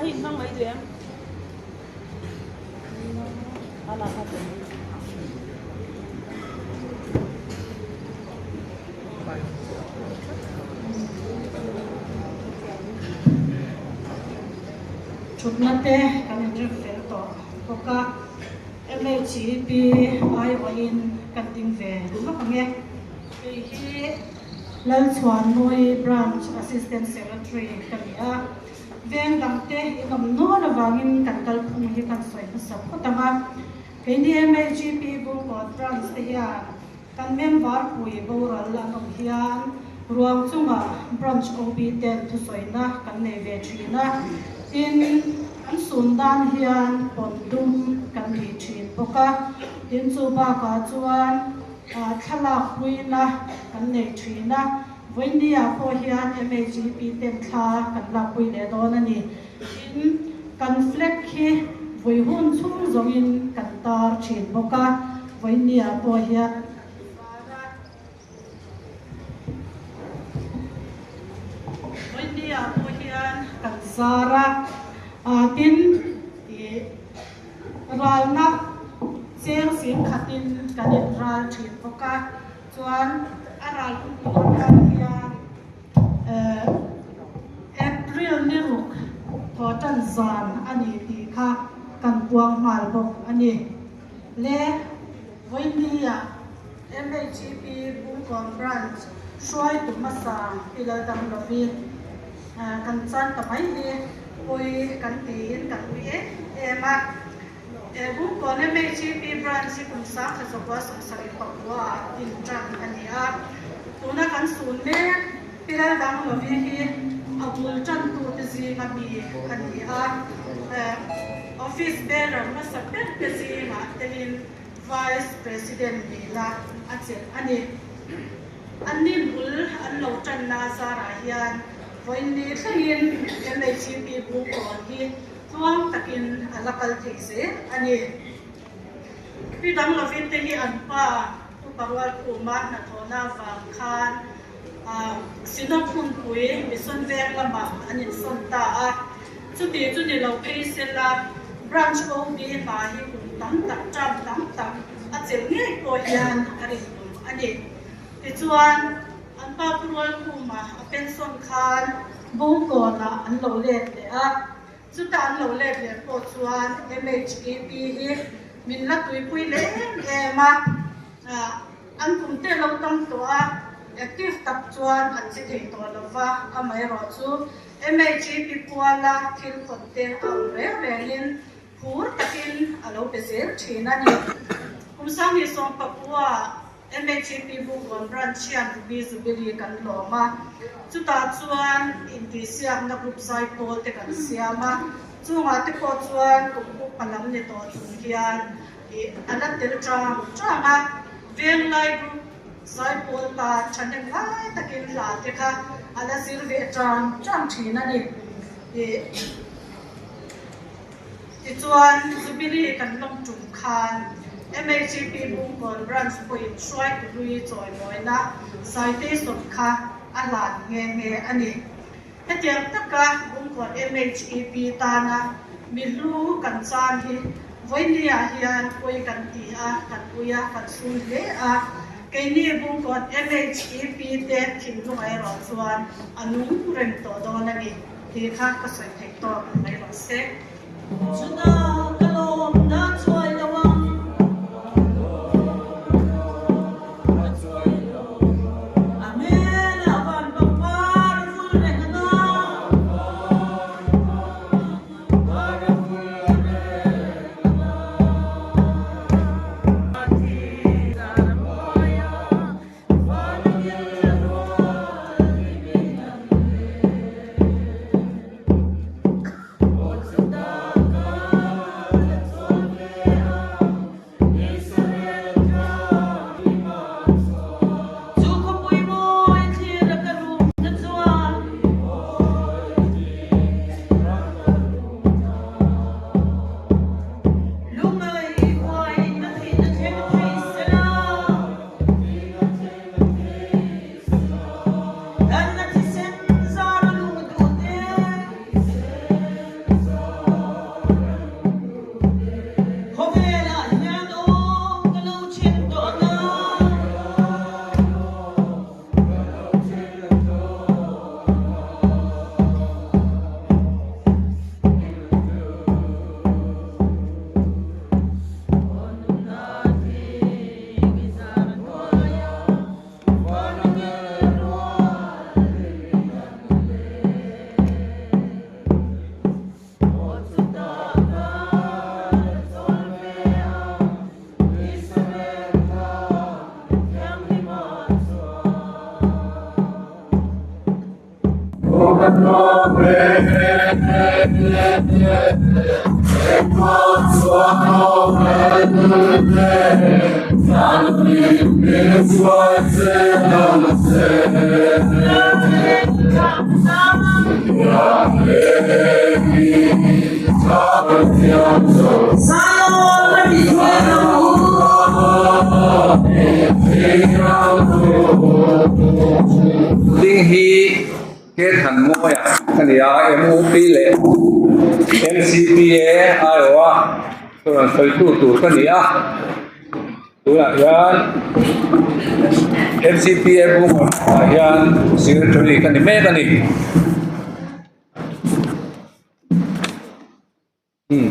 hi in hmang mai duh em? Ala kha pe mai. Thutna te kan inrem fel tawh bawk a, MHEP aiawhin kan ding ve lawk ang e. Kei hi Lalchhuanmui Branch Assistant Secretary ka ni a, veng dangte in awm nual avangin kan kalphung hi kan sawi hmasa phawt ang a. Keini MHEP Bungkawn Branch te hian Kan member pui boral an awm hian ruang chungah Branch OB ten thusawina kan nei ve thin a, tin an sun dan hian pawn dum kan ni thin bawk a, tin chu bakah chuan thlalak puina kan nei thin a, vawinia pawh hian MHEP ten thla kan lakpui leh dawn a ni. Tin, kan flag hi vui hun chhung zawngin kan tar thin bawk a, vawinia pawh hian vawinia pawh hian kan zar a, tin ih ralna cheng sing khatin kan inral thin bawk a, chuan a ral hun tur atan hian April ni ruk thaw tan zan a ni tih kha kan puang nghal bawk a ni. Le Vawinia MHEP Bungkawn Branch hruaitu hmasa Pi Laldamlovi kan chan ta mai hi pawi kan tiin kan ui em em a. Bungkawn MHEP Branch hi kum 1974 ah din tan a ni a, tuna kan sun mek Pi Laldanglovi hi a bul tantute zinga mi a ni a, Office Bearer hmasa ber te zingah telin Vice President nihna a chelh a ni. Anni bul an lo tanna zarah hian vawiin thlengin MHEP Bungkawn hi Tluang takin a la kal thei zel a ni. Pi dang lovin te hi an pa upa rual khuma hnathawhna avang khan Synod hmunpui Mission veng lamah an insawn ta a. Chuti chu ni lo phei sela Branch OB hna hi kum tam tak, term tam tak a chelh ngei pawh hian a rinawm a ni. Tichuan, an pa pu rual khuma a pension khan Bungkawnah an lo let leh a, chuta an lo let leh pawh chuan MHEP hi min la tuipui leh em em a, an kum te lo tam tawh a, active tak chuan an che thei tawh lo va, amaherawh chu MHEP puala thil khawn te a awm reng rengin phur takin a lo pe zel thin a ni. Kum 2019 MHEP Bungkawn Branch hian Ruby Jubilee kan lawm a, chutah chuan intihsiakna group zaipawl te kan siam a, chungah te pawh chuan kum upa lam ni tawh chung hian ih a la tel chang chang a, Venglai group zaipawl tan thahnem lai takin hla te kha a la zir ve chang chang thin a ni. Ih Tichuan, Jubilee kan lawm tum khan MHEP Bungkawn Branch pawhin hruaitu hlui chawimawina citation kha a hlan nghe nghe a ni. Hetiang taka Bungkawn MHEP tana mi hlu kan chan hi vawinia hian pawi kan ti a, kan ui a, kan sun hle a. Keini Bungkawn MHEP te thinlung erawh chuan a nung reng tawh dawn a ni. Tih kha ka sawi theih tawk mai rawh se. Chutah ka lawmna chuai lo ang. A hmelah van pangpar a vul reng ang a. Ding hi he Thanmawia a ni a, MUP leh MCPA aiawha rawn sawitu tur ka ni a. Tunah hian MCPA bungah hian secretary ka ni mek a ni. Umm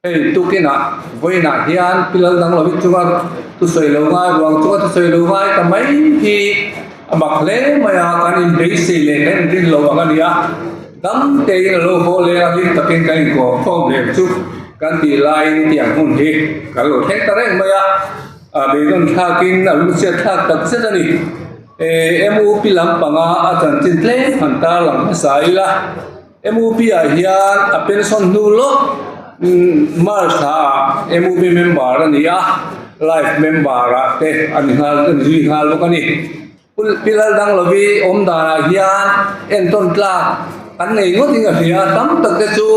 hei tukinah vawiinah hian pi lal dang lovin chunga thusawi lo ngai ruang chunga thusawi lo ngai ta mai hi a mak hle mai a kan inbeisei leh kan inrin lo ang a ni a dam tein a lo haw leng a hlim takin kan inkawm khawm leh chu kan tih laiin tiang hun hi kan lo thleng ta reng mai a a beidawn thlakin a lungchhiat thlak tak zet a ni. MUP lampanga a chanchin tlem han tarlang hmasa ila. MUP ah hian a pension hnu lawk March thla ah MUP member a ni a, life member ah te a ni nghal a ni zui nghal bawk a ni. Pi Laldanglovi awm danah hian entawn tlak an nei ngawt in a hria, tam tak te chu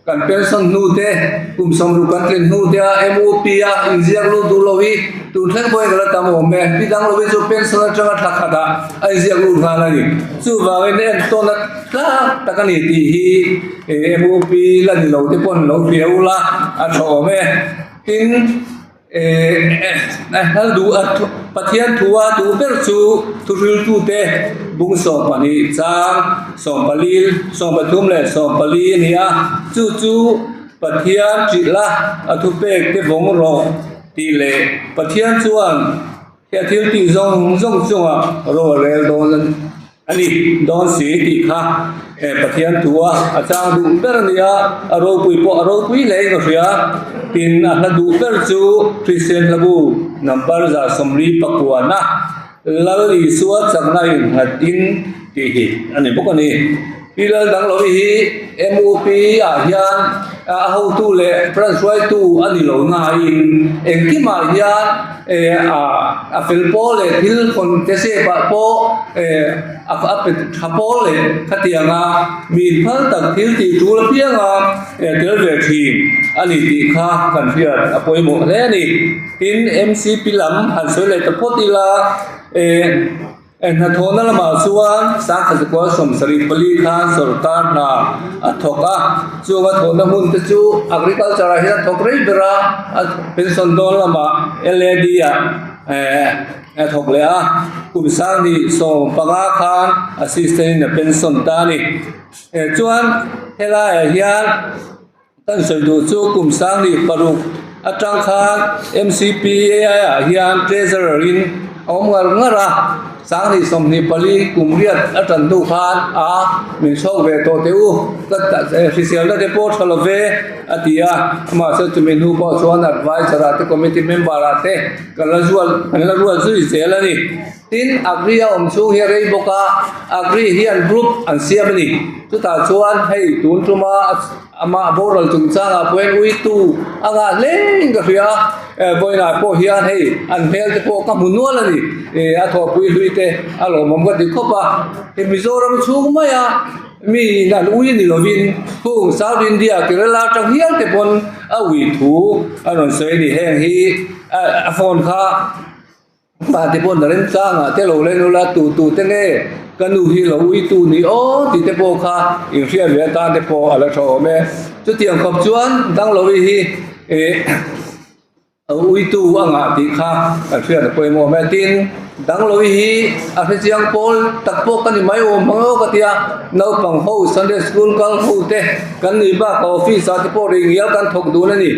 Kan pension hnu te, kum 60 kan tlin hnu te a MUP a inziak lut duh lo hi tun thleng pawhin ka la tam awm e. Pi dang lovin chu pension atanga thla khat ah a inziak lut nghal a ni. Chuvangin entawn a tlak tak a ni tih hi MUP la ni lo te pawn lo hria ula a tha awm e. Tin. Hal duh a Pathian thu a duh ber chu thuhriltute bung 12 chang 14 13 leh 14 a ni a, chu chu Pathian ṭih la a thupek te vawng rawh tih leh Pathian chuan he a thil tih zawng zawng chungah ro a rel dawn a ni. A ni, dawn si tih kha Pathian thu a a chang duh ber a ni a, a ropui pawh a ropui hle in ka hria. Tin, a hla duh ber chu Kristian hlabu number 149 Lal Isua chakna innghat in tih hi a ni bawk a ni. Pi Lal Danglovi hi MUP ah hian a hotu leh branch hruaitu a ni lo nain engkimah hian a fel pawl leh thil khawn te sep ah pawh a pe tha pawl leh khatianga mi inphal tak thil tih tul apianga tel ve thin a ni tih kha kan hriat a pawimawh hle a ni. Tin, MCP lam han sawi leh ta phawt ila. Hnathawhna lamah chuan Sangkhazakual 74 khan sorkar hna a thawk a, chung a thawhna hmun te chu agriculture ah hian a thawk rei ber a, a pension dawn lamah LAD ah a thawk leh a, kum 2015 khan assistant in a pension ta a ni. Chuan helaiah hian Kan sawi duh chu kum 16 atang khan MCPA ah hian Treasurer in a awm ngar ngar a, 2024 kum riat a tan hnu khan a min chhawk ve tawh teh u, ka hriselna te pawh tha lo ve a ti a, mahse chumi hnu pawh chuan Advisor ah te Committee member ah te kan la zual kan la ruat zui zel a ni. Tin, Agri a awm chhung hi a rei bawk a, Agri hian group an siam a ni. Chutah chuan hei tun tuma Amah boral chungchangah pawhin uitu a ngah hle in ka hria a, vawiinah pawh hian hei an hmel te pawh ka hmu nual a ni, a thawhpui hlui te a lawmawm ka ti khawp a, hei Mizoram chhung maia mi in an ui ni lovin hung South India Kerala atang hial te pawn a ui thu a rawn sawi a ni, heng hi a phone kha. Mah te pawh Naremchangah te lo len ula tu tu te nge ka nu hi lo ui tu ni aw tih te pawh kha inhriat ve atan te pawh a la tha awm e. Chutiang khawp chuan Danglovi hi ih a ui tu a ngah tih kha kan hriat a pawimawh awm e. Tin, Danglovi hi a hrechiang pawl tak pawh ka ni mai awm ang aw ka ti a, naupang ho Sunday school kal ho te kan nih bakah office ah te pawh ri ngial kan thawk dun a ni.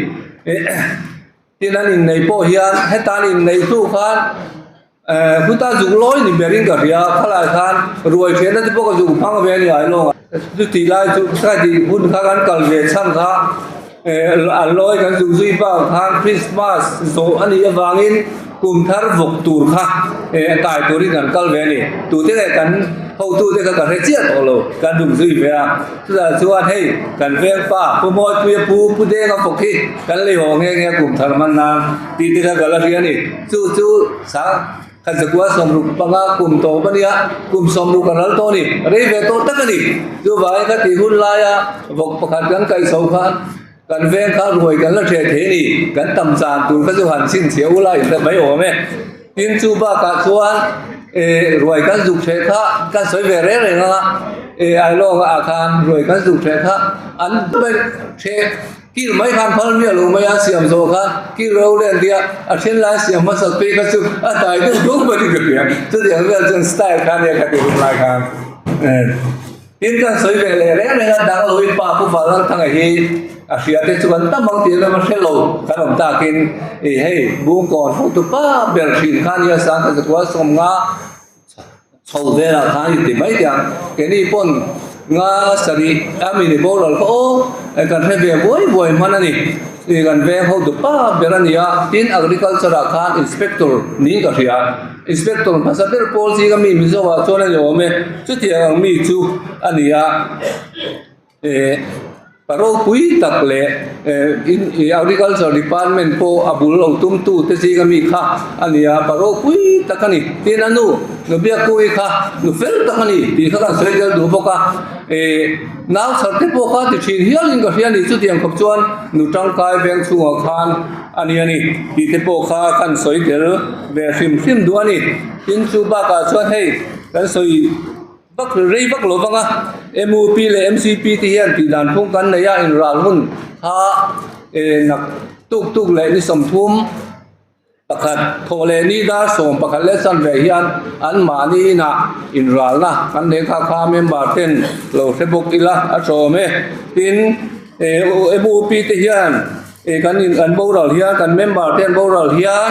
Tin an inneih pawh hian heta an inneih hnu khan eh huta zuk lawi ni berin ka hria khalai khan ruai thianna te pawh ka zuk hmang ve a ni ai lawng a chutih lai chu ka tih hun kha kan kal ve chhan kha. A lawi kan zuk zui bak khan Christmas zawh a nih avangin kum thar vawk tur kha a kai turin kan kal ve a ni. Tute leh kan hotute kha ka hre chiah tawh lo, kan zuk zui ve a. Chutah chuan hei kan veng pa Pu Mawipuia Pu Pu Denga vawk hi kan lei haw nghe nghe kum thar hman nan tih te kha ka la hria a ni. Chu chu sang. Khat zakua 65 kum tawp a nia, kum 60 a ral tawh a ni, rei ve tawh tak a ni. Chuvangin ka tih hun laia vawk pakhat kan kaih chho khan kan veng kha ruai kan la ṭheh thei a ni, kan tam chan tur kha chu han chhinchhiah ula in ta mai awm e. Tin chu bakah chuan eh ruai kan zuk ṭheh kha kan sawi ve reng reng anga eh Ailawng ah khan ruai kan zuk ṭheh kha an ṭheh. Kil mai khan phal miah lo mai a siam zawh khan kil ro len tia a then lai siam hmasa phei kha chu a hnai deuh deuh mai ka hria chutiang vel chuan style kha nia kha ti hun lai khan tin kan sawi ve leh reng reng a dang lo in pa pu Val Lalthanga hi a hria te chu kan tam ang tih lam a hre lo kan awm takin ih hei Bungkawn hotu pa ber thin kha nia Sangkhat 150 Chho velah khan i ti mai teh ang. Keini pawn nga sarih a mini boral kha aw kan hre ve buai buai hman a ni. Ih kan veng hotu pa ber a ni a, tin agriculture ah khan inspector niin ka hria. Inspector hmasa ber pawl zinga mi Mizo ah chuan a ni awm e. Chutiang ang mi chu a ni a. Eh pa ropui tak leh eh agriculture department pawh a bul lo tum tu te zinga mi kha a ni a pa ropui tak a ni tin a nu nu biakpui kha nu fel tak a ni tih kha kan sawi tel duh bawk a eh nau chhar te pawh kha ti thin hial in ka hria a ni chutiang khawp chuan nu tangkai veng chhungah khan a ni a ni tih te pawh kha kan sawi tel ve hrim hrim duh a ni tin chu bakah chuan hei kan sawi. Vak rei vak lo vang a, MUP leh MCP te hian tih dan phung kan nei a, inral hun kha nak tuk tuk leh ni 30 pakhat thawh leh ni dar 11 leh chan ve hian an mahni inah inralna kan nei kha kha member ten lo hre bawk ila a tawm e. Tin, MUP te hian kan in an boral hian kan member te an boral hian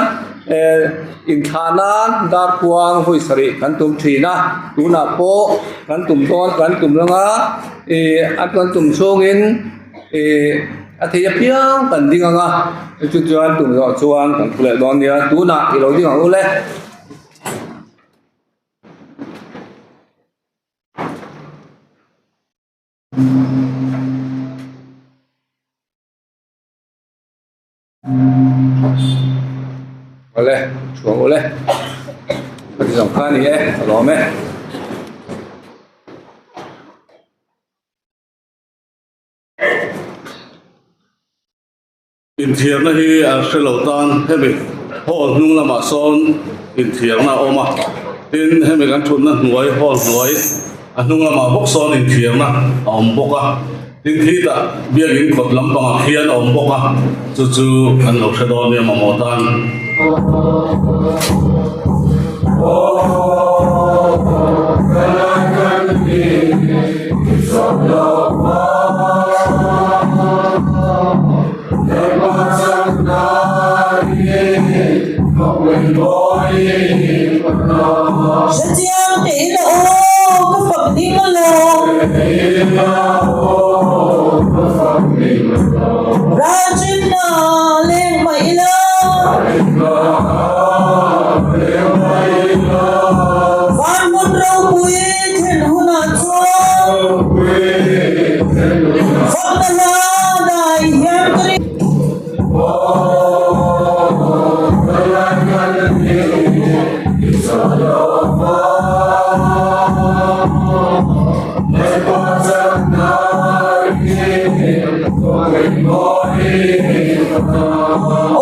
Inthlah nan darkuang vawi sarih kan tum thin a, tunah pawh kan tum dawn kan tum rang a, ih a kan tum chhungin ih a thei apiang kan ding ang a, chu chuan tum zawh chuan kan thu leh dawn nia, tunah i lo ding ang u le. Awle chhuang awle ka ti zawng kha a ni e ka lawm e. Inthiarna hi a hre lo tan hemi hall hnung lamah sawn inthiarna a awm a tin hemi kan thutna hnuai hall hnuai a hnung lamah bawk sawn inthiarna a awm bawk a. Tin khitah biakin kawt lampangah khian a awm bawk a, chu chu an lo hre dawn nia mamawh tan. Hrechiang tein a aw ka fak ding alawm. Ralchinna leng mai ila. Van hmun ropui thlen hunah chuan. Fakna hla dai hian ka ring.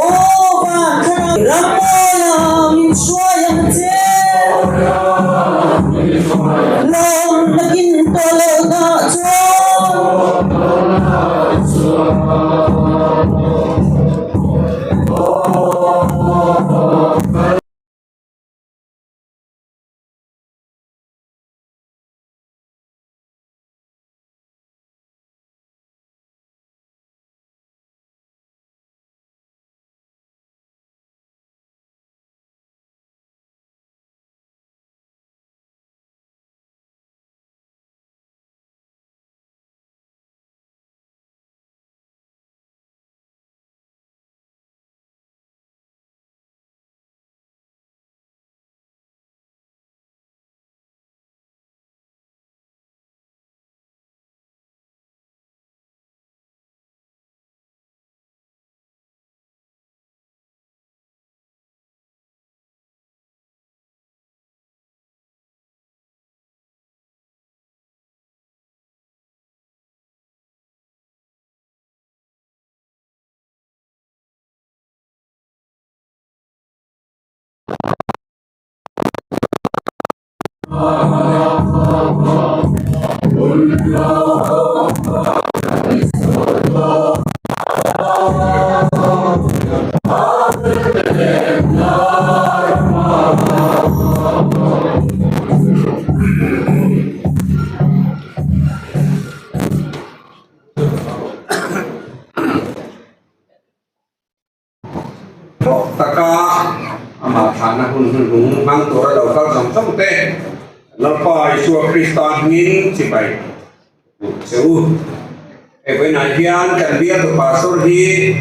Aw van thlarau ram mawia min hruai ang che. Lawm nakin tawh lohna. Thawk taka amah thlahna hun hnuhnung hmang tura lo kal zawng zawng te Lalpa Isua Krista hmingin chibai duh che u. Hei vawiinah hian kan bialtu pastor hi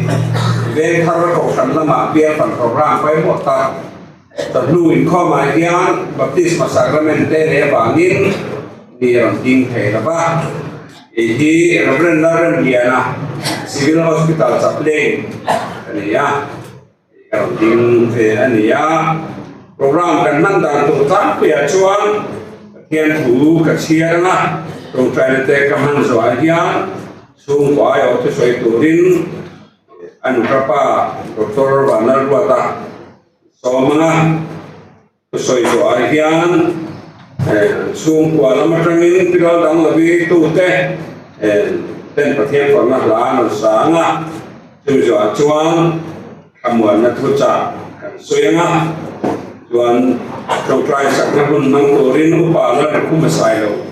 Vengthar Kohhran lamah bialfan program pawimawh tak chawhnu inkhawmah hian Baptisma Sacrament te leh avangin mi a rawn ding thei lo va. Hei hi Reverend Lalremliana Civil Hospital Chaplain a ni a, hei ka rawn ding ve a ni a. Program kan hman dan tur tlangpuiah chuan Pathian thu ka chhiar ang a, tawngtaina te ka hman zawhah hian chhungkaw aiawh thusawi turin a nuhrapa Doctor Vanlalruata sawm ang a. Thusawi zawhah hian chhungkua lam atangin piral dang lavi tute ten Pathian fakna hla an rawn sa ang a, chumi zawhah chuan thlamuanna thuchah kan sawi ang a, chuan tawngtai sakna hun hmang turin upa Lalrikhuma Sailo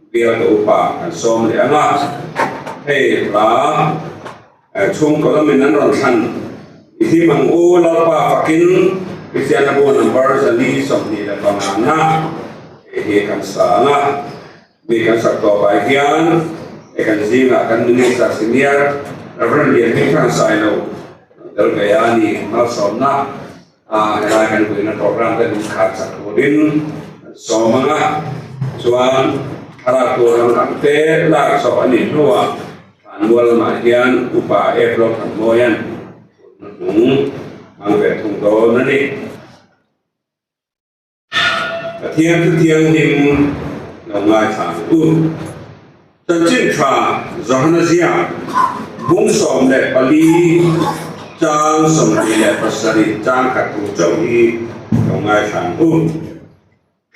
bialtu upa kan sawm leh ang a, hei hla Chhungkaw lamin an rawn thlan i hlim ang u, Lalpa fakin Kristiana bu number 425 na hei hi kan sa ang a, mi kan sak tawh pai hian hei kan zingah kan Minister Senior Rev Lianhmingthang Sailo tel ve a ni malsawmna a helai kan vuina program te min khar chak turin kan sawm ang a, chuan thlalak tur ang ang te lak chhoh a nih hnuah Thlanmual lamah hian Upa April Thanmawia'n thutna hnung hmang ve thung dawn a ni. Pathian thu thianghlim lo ngaithla ang u. Chanchin tha Johana ziak bung 14 chang 27 chang khat thu chauh hi lo ngaithla ang u.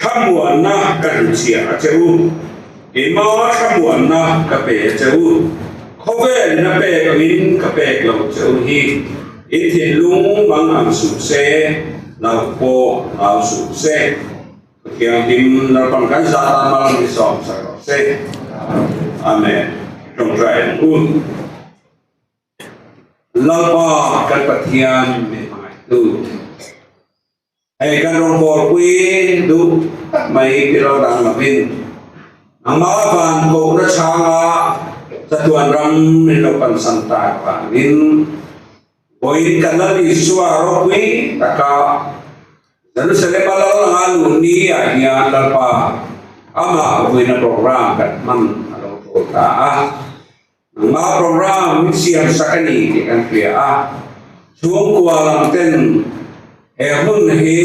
Thlamuanna ka hnuchhiah a che u, keimah thlamuanna ka pe a che u, khawvelin a pek angin ka pek lo che u hi, in thinlung mang ang suh se, hlauh pawh hlau suh se. Thianghlim Lalpan kan zah tan mal ni sawm sak rawh se. Amen. Tawngtai ang u. Lalpa kan Pathian min hmangaihtu. Hei kan rawngbawlpui duh tak mai ti lo dang lovin nangmah van kohna chhanga chatuan ram min lo pansan tak vangin vawiin kan Lal Isua ropui taka Jerusalem a lal anga luh ni ah hian Lalpa amah vuina program kan hman a lo tul ta a. Nangmah program min siam sak a ni tih kan hria a, chhungkua lam ten he hun hi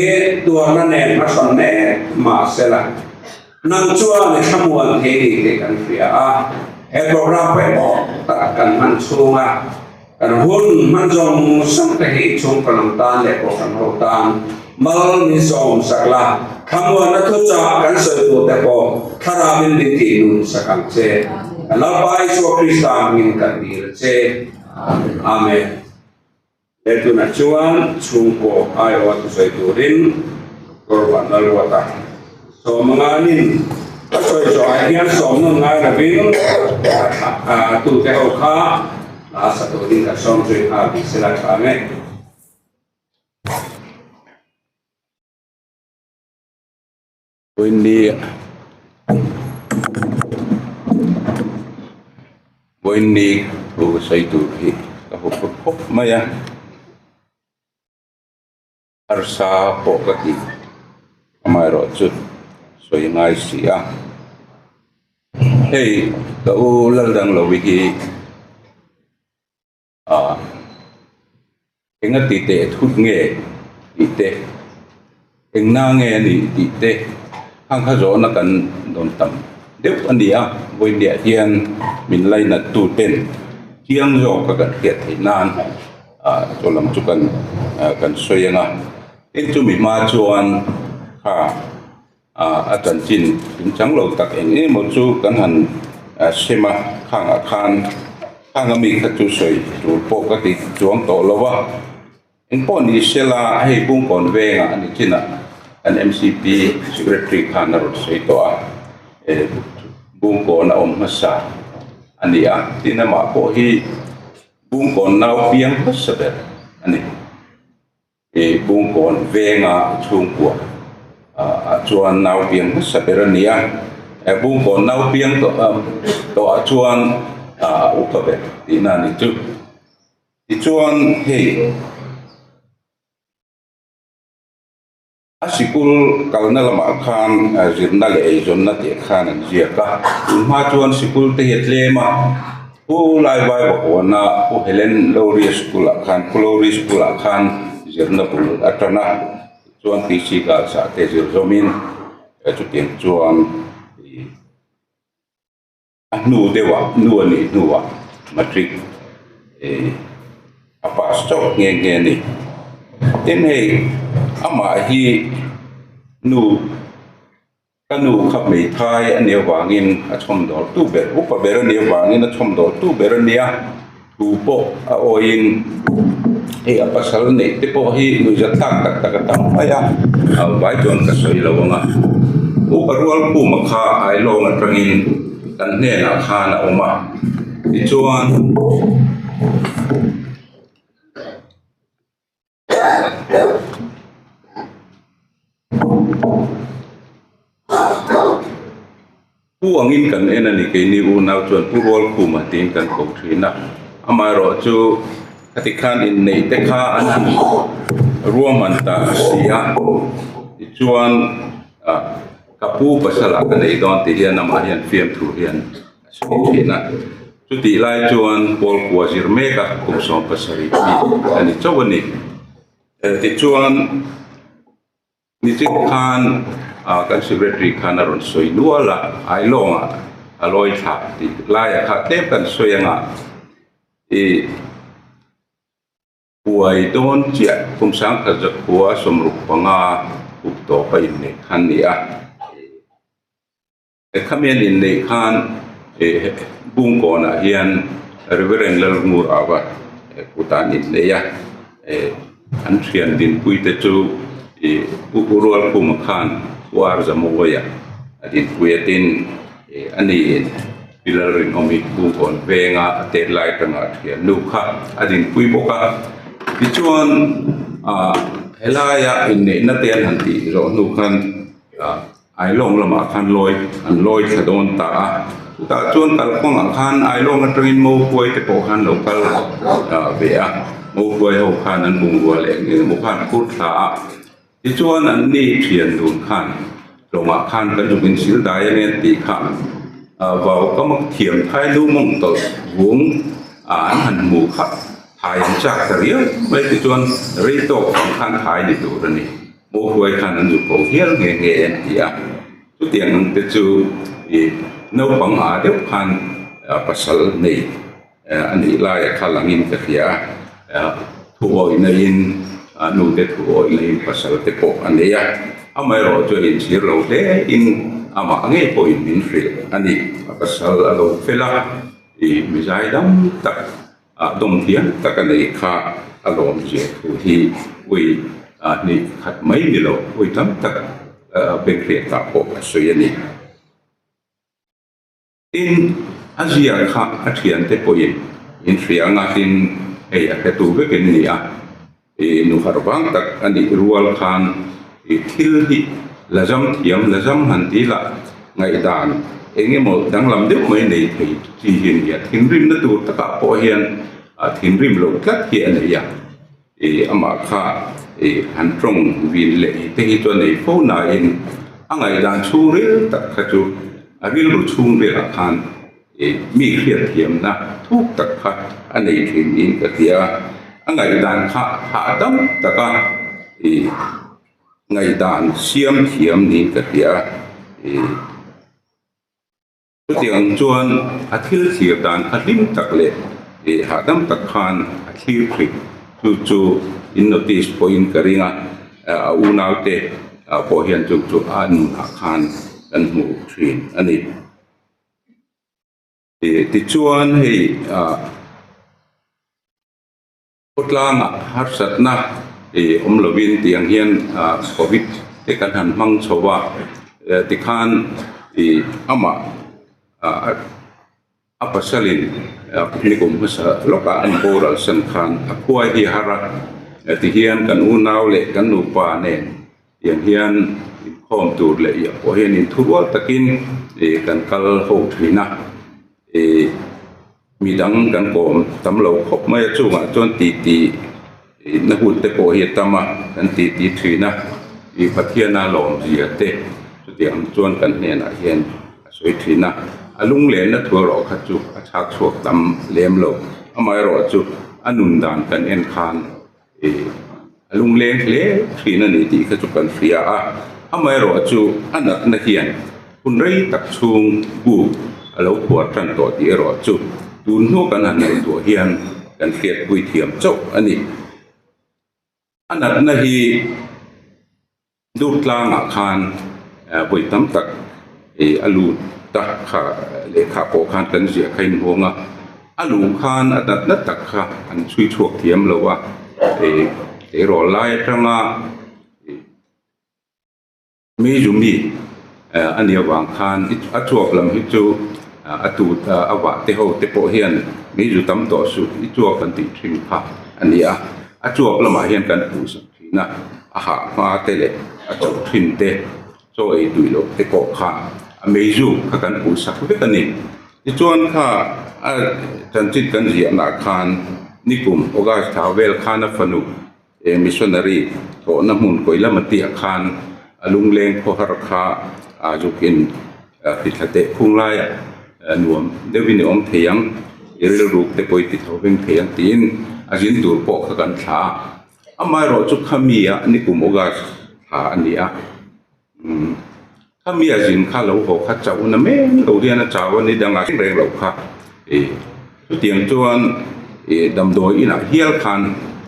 tuarna nen hmasawn mek mahsela nang chuan i thlamuan thei ni tih kan hria a, he program pawimawh tak kan hman chhunga kan hun hman zawng zawng te hi chhungkaw lam tan leh kohhran ho tan mal min sawm sak la, thlamuanna thuchah kan sawi tur te pawh thlarau in min tih nun sak ang che. Kan Lalpa Isua Krista hmingin kan dil a che. Amen. He tunah chuan chhungkaw aiawha thusawi turin Doctor Vanlalruata sawm anganin a sawi zawhah hian sawm nawn ngai lovin a tute ho kha hla sa turin kan sawm zui nghal tih sela tha ang e. Vawiinni Vawiinni thu sawi tur hi ka hmu khawp khawp mai a harsa pawh ka ti amaherawh chu sawi ngai si a hei ka u Laldanglovi hi Ah, enga ti teh thut nge tih te, eng na nge a nih tih te hang kha zawhna kan dawn tam deuh a ni a, vawiinniah hian min lainat tu ten chiang zawk a kan hriat theih nan ah chu lam chu kan kan sawi ang a, tin chumi hma chuan kha. A chanchin kimchang lo tak eng emaw chu kan han sem a, khangah khan khang ami kha chu sawi tur pawh ka ti chuang tawh lo va. Engpawh ni sela hei Bungkawn vengah a ni chinah kan MCP Secretary khan a rawn sawi tawh a, Bungkawn a awm hmasa a ni a, tin amah pawh hi Bungkawn nau piang hmasa ber a ni. I Bungkawn venga chhungkua ah chuan nau piang hmasa ber a ni a, Bungkawn nau piang tawh ah chuan a upa ber tihna a ni chu. Tichuan hei a sikul kalna lamah khan zirna leh eizawnna tih khan an ziak a, tunhma chuan sikul te hi a tlem a. Pu Laivai Vahuana Pu Helen Lowry School ah khan Pu Lowry School ah khan zirna bul a tan a, tichuan PC Girls ah te zir zawmin chutiang chuan ih a hnu deuhah nu a nih hnuah matric ih a pass chauh nghe nghe a ni. Tin hei amah hi nu. Ka nu kha hmeithai a nih avangin a chhawmdawl tu ber, upa ber a nih avangin a chhawmdawl tu ber a nia, thu pawh a awiin hei a pasal neih te pawh hi nuihzat thlak tak tak a tam mai a, a vai chuan ka sawi lo ang a. Upa Rualkhuma kha Ailawng atangin kan hnenah khan a awm a, tichuan. Pu angin kan en a ni keini unau chuan Pu Rualkhuma tiin kan ko thin a, amaherawh chu khati khan inneih te kha an han ruahman ta a si a, tichuan ah ka pu pasal ah ka nei dawn tih hian amah hian fiamthu hian a sawi thin a, chutih lai chuan pawl kua zir mek a kum 70 mi a ni chauh a ni. Tichuan nichin khan ah kan secretary khan a rawn sawi nual a, Ailawngah a lawi thla tih laiah kha tlem kan sawi anga ih Puai dawn chiah kum 1965 uk tawp a inneih khan ni a. Khamian inneih khan Bungkawnah hian Reverend Lalngur Ava kut an innei a, an thian dinpui te chu Pu Rualkhuma khan Pu Arzamawia a dinpui a tin a niin. Pilar rinawm hi Bungkawn venga a tet lai atanga a thian nu kha a dinpui bawk a. Tichuan ah helaia inneihna te an han tih zawh hnu khan ah Ailawng lamah khan lawi an lawi thla dawn ta a. Chutah chuan kalkawngah khan Ailawng atangin Mohuai te pawh khan lo kal ah ve a. Mohuai ho khan an bungrua leh eng emaw khan phur thla a. Tichuan an ni thian dun khan tlawngah khan kan zuk in sil dai ange an tih kha vau ka mak thiam thai lu mawng tawlh vung a an han hmu kha thai an chak ta riau mai tichuan rei tawk ang khan thai ni tur a ni maw hruai khan an zuk ko hial nghe nghe an ti a chutiang ang te chu ih naupang ah deuh khan pasal nei a nih laia kha langin ka hria a, thu awih naiin nu te thu awih naiin pasal te pawh a nei a, amaherawh chu a inchhir lo hle in amah ngei pawhin min hrilh a ni, a pasal a lo fel a, ih mizai dam tak ah dawm thiam tak a nei kha a lawm zia thu hi ui hnih khat mai ni lo ui tam tak bengriatah pawh a sawi a ni. Tin, a ziah kha a thiante pawhin in hria anga tin hei a hretu vekin ni a, ih nu harh vang tak a nih rual khan ih thil hi la zam thiam la zam han ti lah ngaihdan eng emaw danglam deuh mai nei thei chi hi a ni a, thinrimna tur takah pawh hian a thinrim loh tlat hi a nei a, ih amah kha ih han tawng vin leh te hi chuan nei fo nain a ngaihdan chhungril tak kha chu a rilru chhungrilah khan ih mi hriatthiamna thuk tak kha a nei thin niin ka ti a, a ngaihdan kha hahdam taka ih ngaihdan siam thiam niin ka ti a ih. Chutiang chuan a thil thlir dan kha hlim tak leh ih hahdam tak khan a thlir thin. Chu chu in notice pawhin ka ring a, a unaute ah pawh hian chu chu a nunah khan kan hmu thin a ni. Tichuan hei ah khawtlangah harsatna ih awm lovin tiang hian ah covid te kan han hmang chho a tikhan ih amah ah a pasalin nikum hmasa lawkah an boral san khan a khuai hi a har a tihian kan unau leh kan nupa nen tiang hian inkhawm tur leh iah pawh hian inthurual takin ih kan kal ho thin a ih. Midang kan kawm tam lo khawp mai a chungah chuan titi na hun te pawh hi a tam a kan titi thin a ih Pathiana lawmzia te chutiang chuan kan hnenah hian a sawi thin a a lunglenna thu erawh kha chu a chhak chhuak tam lem lo amaherawhchu a nun dan kan en khan Ih a lungleng hle thin a ni tih kha chu kan hria a, amaherawhchu a natna hian hun rei tak chhung buk a lo phuar tan tawh tih erawh chu tun hnu kan han ngaihtuah hian kan hriatpui thiam chauh a ni. A natna hi Durtlangah khan vawi tam tak ih a lut ta kha lehkha pawh khan kan ziah kha inhuang a, a luh khan a natna tak kha an chhui chhuak thiam lo a, ih tleirawl lai atanga ih Meizumi a nih avang khan a chhuak lam hi chu a tut a vah te ho te pawh hian meizu tam tawh suh i chhuak an tih thin kha a ni a, a chhuak lamah hian kan puhsak thin a, a hah hma te leh a chauh thin te chaw ei duih loh te pawh kha a meizu kha kan puhsak vek a ni. Tichuan kha a chanchin kan ziahnaah khan nikum August thla vel khan a fanu He missionary thawhna hmun kawi lama tih ah khan a lungleng khawhar kha aa zukin hrithla teh phung laiah nuam deuhin i awm thei ang, i rilruk te pawh i ti tho veng thei ang tiin a zin tur pawh kha kan thla a. Amaherawh chu khami ah nikum August thla a ni a. Khami a zin kha lo haw kha chauhna mek lo hian a chau a ni dangah reng reng loh kha ih chutiang chuan ih damdawi inah hial khan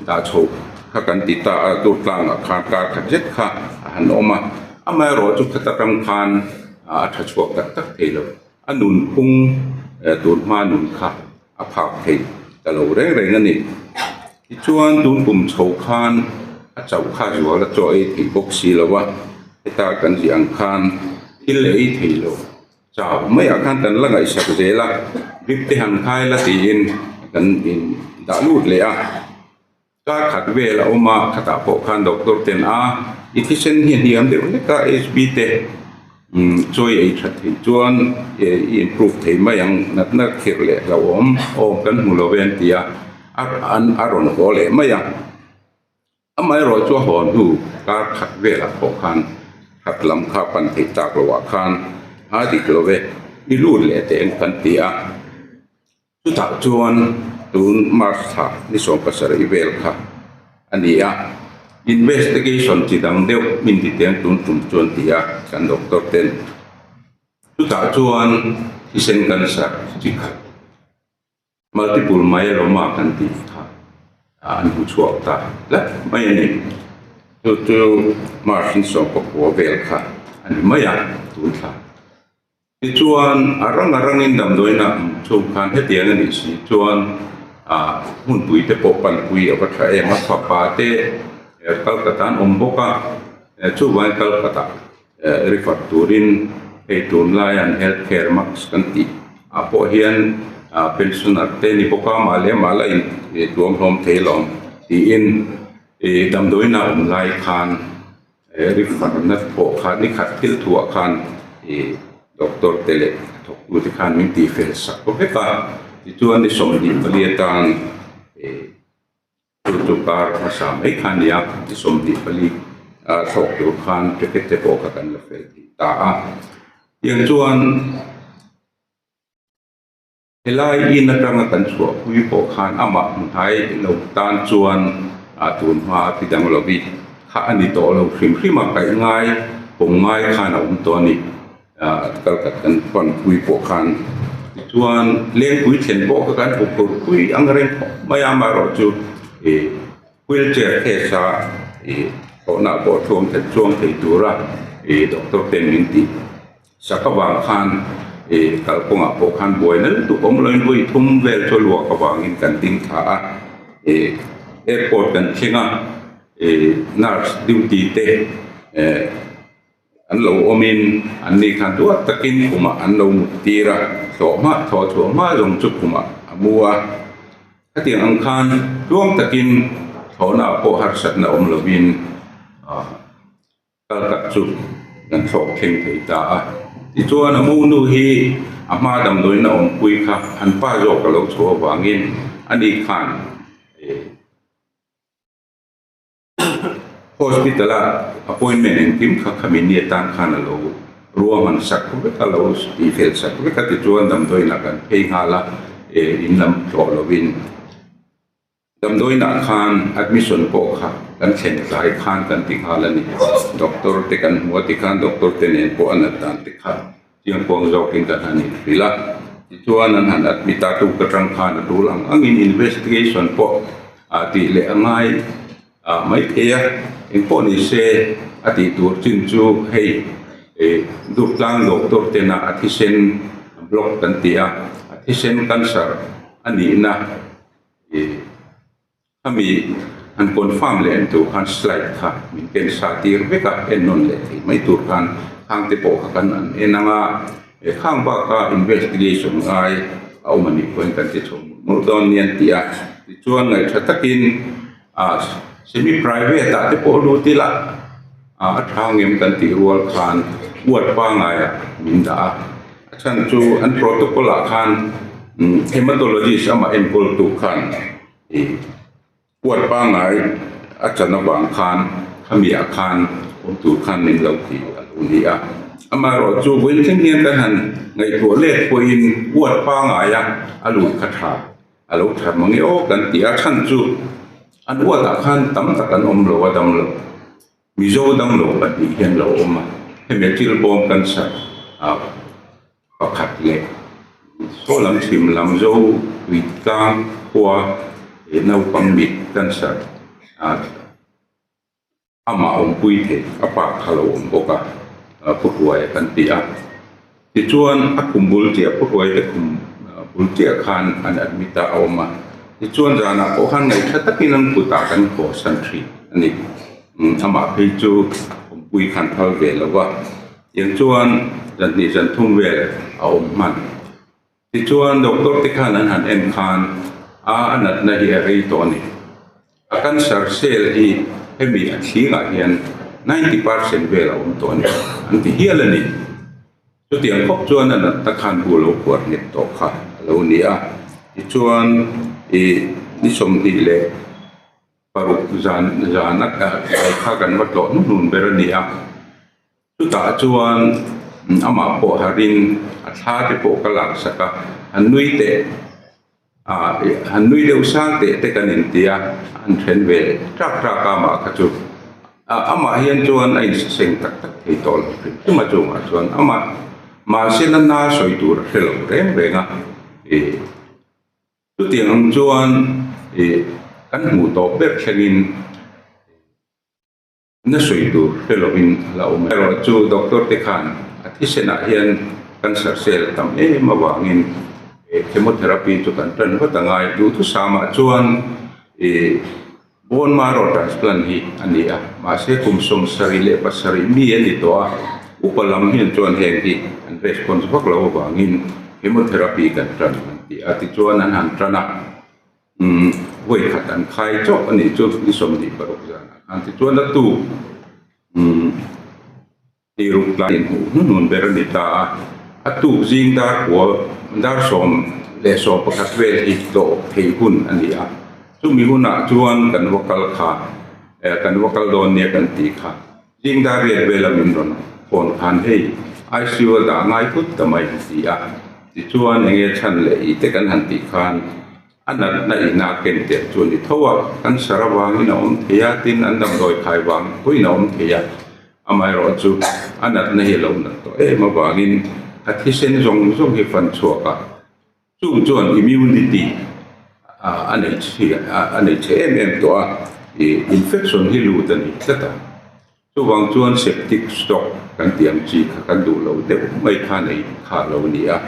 dah chhoh kha kan ti ta a tur tlangah khan kar khat zet kha a han awm a amaherawh chu khata tang khan a tha chhuak tak tak thei lo a nunphung tun hma nun kha a phak thei ta lo reng reng a ni. Tichuan tun kum chho khan a chauh kha zual a chaw ei thei bawk si lo a, heta kan ziah ang khan thil ei thei lo chau maiah khan kan la ngaihsak zel a, drip te han khai la tiin kan in dah lut leh a. Kar khat vel a awm a, khatah pawh khan doctor ten a i thisen hi a hniam deuh hlek a HB te Chawi ei that theih chuan i improve thei mai ang, natna khirh leh hlauhawm awm kan hmu lo ve an ti a, a rawn haw leh mai a. Amaherawh chu a haw hnu kar khat velah pawh khan khat lam kha pan theih tak loah khan a dik lo ve, i lut leh teh ang kan ti a. Chutah chuan tun March thla ni 17 vel kha a ni a, investigation chi dang deuh min ti teng tun tum chuan ti a kan doctor ten. Chutah chuan thisen cancer chi khat multiple myeloma kan tih kha an hmu chhuak ta tlat mai a ni. Chu chu March ni 19 vel kha a ni mai a tun thla. Tichuan, a rang a rangin damdawiin a awm chhung khan hetiang a nih si chuan ah hmunpui te pawh panpui a va tha em a, fapa te Calcutta an awm bawk a, chuvangin Calcutta refer turin hei tunlai an health care max kan tih ah pawh hian pensioner te ni bawk a, mah leh mah la in tuam hlawm thei alawm tiin damdawiin a awm lai khan He rifarna pawh kha ni khat thil thuah khan ih doctor te leh a thawktu te khan min tih fel sak vek a, tichuan ni 24 atan ih chu chu kar hmasa mai kha a ni a, ni 24 a thlawk tur khan ticket te pawh kha kan la fel thei ta a, tiang chuan. Helai in atanga kan chhuahpui pawh khan amah hmuhnai lo tan chuan ah tun hma a ti dang lo i kha a ni tawh lo hrim hrim a, kaih ngai pawm ngai khan a awm tawh a ni. Ah kalkhat kan panpui pawh khan tichuan lengpui thlen pawh kha kan huphurhpui ang reng khawp mai a, amaherawhchu ih wheelchair case a ih. Thlawhna pawh thuam that chuang thei tura ih doctor ten min tih sak avang khan ih kalkawngah pawh khan buaina lutuk awm loin vawi thum vel chu luak avangin kan ding thla a, ih airport kan thleng a ih nurse duty te eh an lo awmin an ni khan duat takin khumah an lo mut tir a, thlawh hma thlawh chhuah hma zawng chu khumah a mu a. Hetiang ang khan tluang takin thlawhna pawh harsatna awm lovin kal tak chu kan thlawk thleng thei ta a. Tichuan a monu hi a hma damdawiin a awmpui kha an pa zawk a lo chhuah avangin ani khan Hospital a appointment engkim kha khami ni atan khan a lo ruahman sak vek a, lo tihfel sak vek a tichuan damdawiinah kan phei nghal a, eh in lam tlawh lovin damdawiinah khan admission pawh kha kan thlen tlai khan kan ti nghal a ni. Doctor te kan hmu a tikhan doctor te nen pawh a nat dan te kha chiangkuang zawkin kan han inhrilh a, tichuan an han admit a, tuk atang khan a tul ang angin investigation pawh ah tih leh a ngai ah mai thei a, engpawh ni se a tih tur chin chu hei ih Durtlang doctor tena a thisen block kan ti a, a thisen cancer a nihna ih. Khami han confirm leh en tur khan slide kha min ken sa tir vek a, en nawn leh thei mai tur khan khang te pawh kha kan an en ang a, he khang baka investigation ngai a awm a nih pawhin kan ti chho mawlh mawlh dawn nia an ti a, tichuan ngaihṭha takin ah semi private ah te pawh lut ila ah a tha ngem kan tih rual khan ward pangaiah min dah a, a chhan chu an protocol ah khan hematologist amah enkawl tu khan. Ih puat pangngai a chan avang khan khami ah khan awm tur khan min lo ti a lo ni a. Amaherawh chu vawiin thleng hian kan han ngaihtuah let pawhin puat pangngai a a lut kha tha a lo tha mang e aw kan ti a chhan chu an uat ah khan tam tak an awm lo a dam lo. Mizo dam lo pahnih hian lo awm a hemi thil bawm cancer ah Pakhat leh saw lam chhim lam zo tui tlang khua ih naupang mit cancer ah amah awmpui thei a pa kha lo awm bawk a phuhruai kan ti a tichuan a khum bul chiah phuhruai te khum bul chiah khan an admit a a awm a tichuan zanah pawh khan ngaihṭha takin an kutah kan haw san thin a ni amah phei chu awmpui khan phal ve lo va. Tiang chuan zan hnih zan thum vel a awm hman. Tichuan doctor te khan an han en khan a a natna hi a rei tawh a ni. A cancer cell hi hemi a thlingah hian 90% vel a awm tawh a ni an ti hial a ni. Chutiang khawp chuan a natna khan bu lo khuar nghet tawh kha a lo ni a. Tichuan ih ni 20 leh paruk zan zan a tlai kha kan va tlawh hnuhnun ber a ni a. Chutah chuan amah pawh harin a thla te pawh ka laksak a, han nui teh ah han nui deuh sang teh te kan inti a, an then ve ṭak ṭak a amah kha chu. Amah hian chuan a insaseng tak tak thei tawh lo hrim hrim a chungah chuan amah mahse la na sawi tur a hre lo reng reng a ih. Chutiang ang chuan ih kan hmuh tawh ber thlengin. Na sawi tur hre lovin a la awm. Erawh chu doctor te khan a thisenah hian cancer cell a tam em avangin chemotherapy chu kan tan vat a ngai. Duhthusamah chuan ih bone marrow transplant hi a ni a, mahse kum 77 mi a ni tawh a, upa lam hian chuan heng hi an response vak lo avangin chemotherapy kan tan an ti a, tichuan an han tan a. Umm vawi khat an khai chauh a nih chu ni 26 zanah khan tichuan a tuk umm tiruk tlai inhmuh hnuhnun ber a ni ta a, a tuk zing dar kua dar 11 vel hi tlawh theih hun a ni a, chumi hunah chuan kan va kal kha eh kan va kal dawn nia kan tih kha zing dar riat vela min rawn phone khan hei I_C_U a dah ngai thut ta mai an ti a, tichuan eng nge chhan leh ih te kan han tih khan. A natna ina ken tel chu a ni tho a, cancer avangin a awm thei a, tin an damdawi khai vang pawhin a awm thei a, amaherawhchu a natna hi a lo nat tawh em avangin a thisen zawng zawng hi fan chhuak a, chung chuan immunity a nei chhe a nei chhe em em tawh a, ih infection hi lut a ni tlat a. Chuvang chuan septic stock kan tih ang chi kha kan duh lo deuh mai kha nei kha a lo ni a,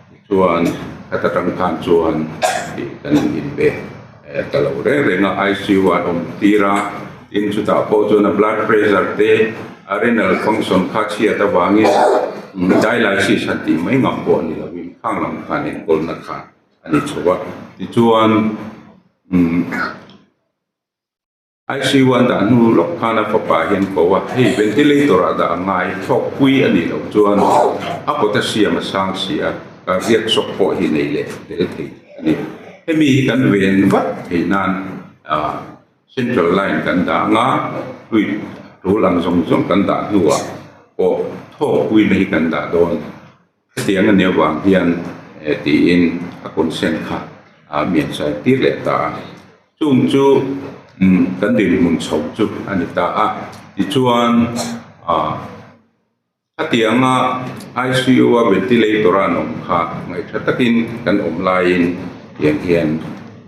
tichuan khata tang khan chuan tih kan inbe ta lo reng reng a, ICU ah an awm tir a, tin chutah pawh chuan a blood pressure te a renal function kha chhiat avangin dialysis han tih mai ngam pawh a ni lovin khang lam khan enkawlna kha a ni chho a, tichuan umm. ICU an dah hnu lawk khan a fapa hian ko a, hei ventilator ah dah a ngai thlawk pui a nih loh chuan a potassium a sang si a, cardiac shock pawh hi nei leh tel thei a ni. Hemi hi kan ven vat theih nan ah central line kan dah anga fluid tul ang zawng zawng kan dah hnuah pawh thawk puina hi kan dah dawn. Hetiang a nih avang hian tiin a consent kha a miansain tir leh ta a. Chung chu kan dinhmun chho chu a ni ta a. Tichuan hetianga ICU a ventilator a an awm kha ngaihṭha takin kan awm laiin tiang hian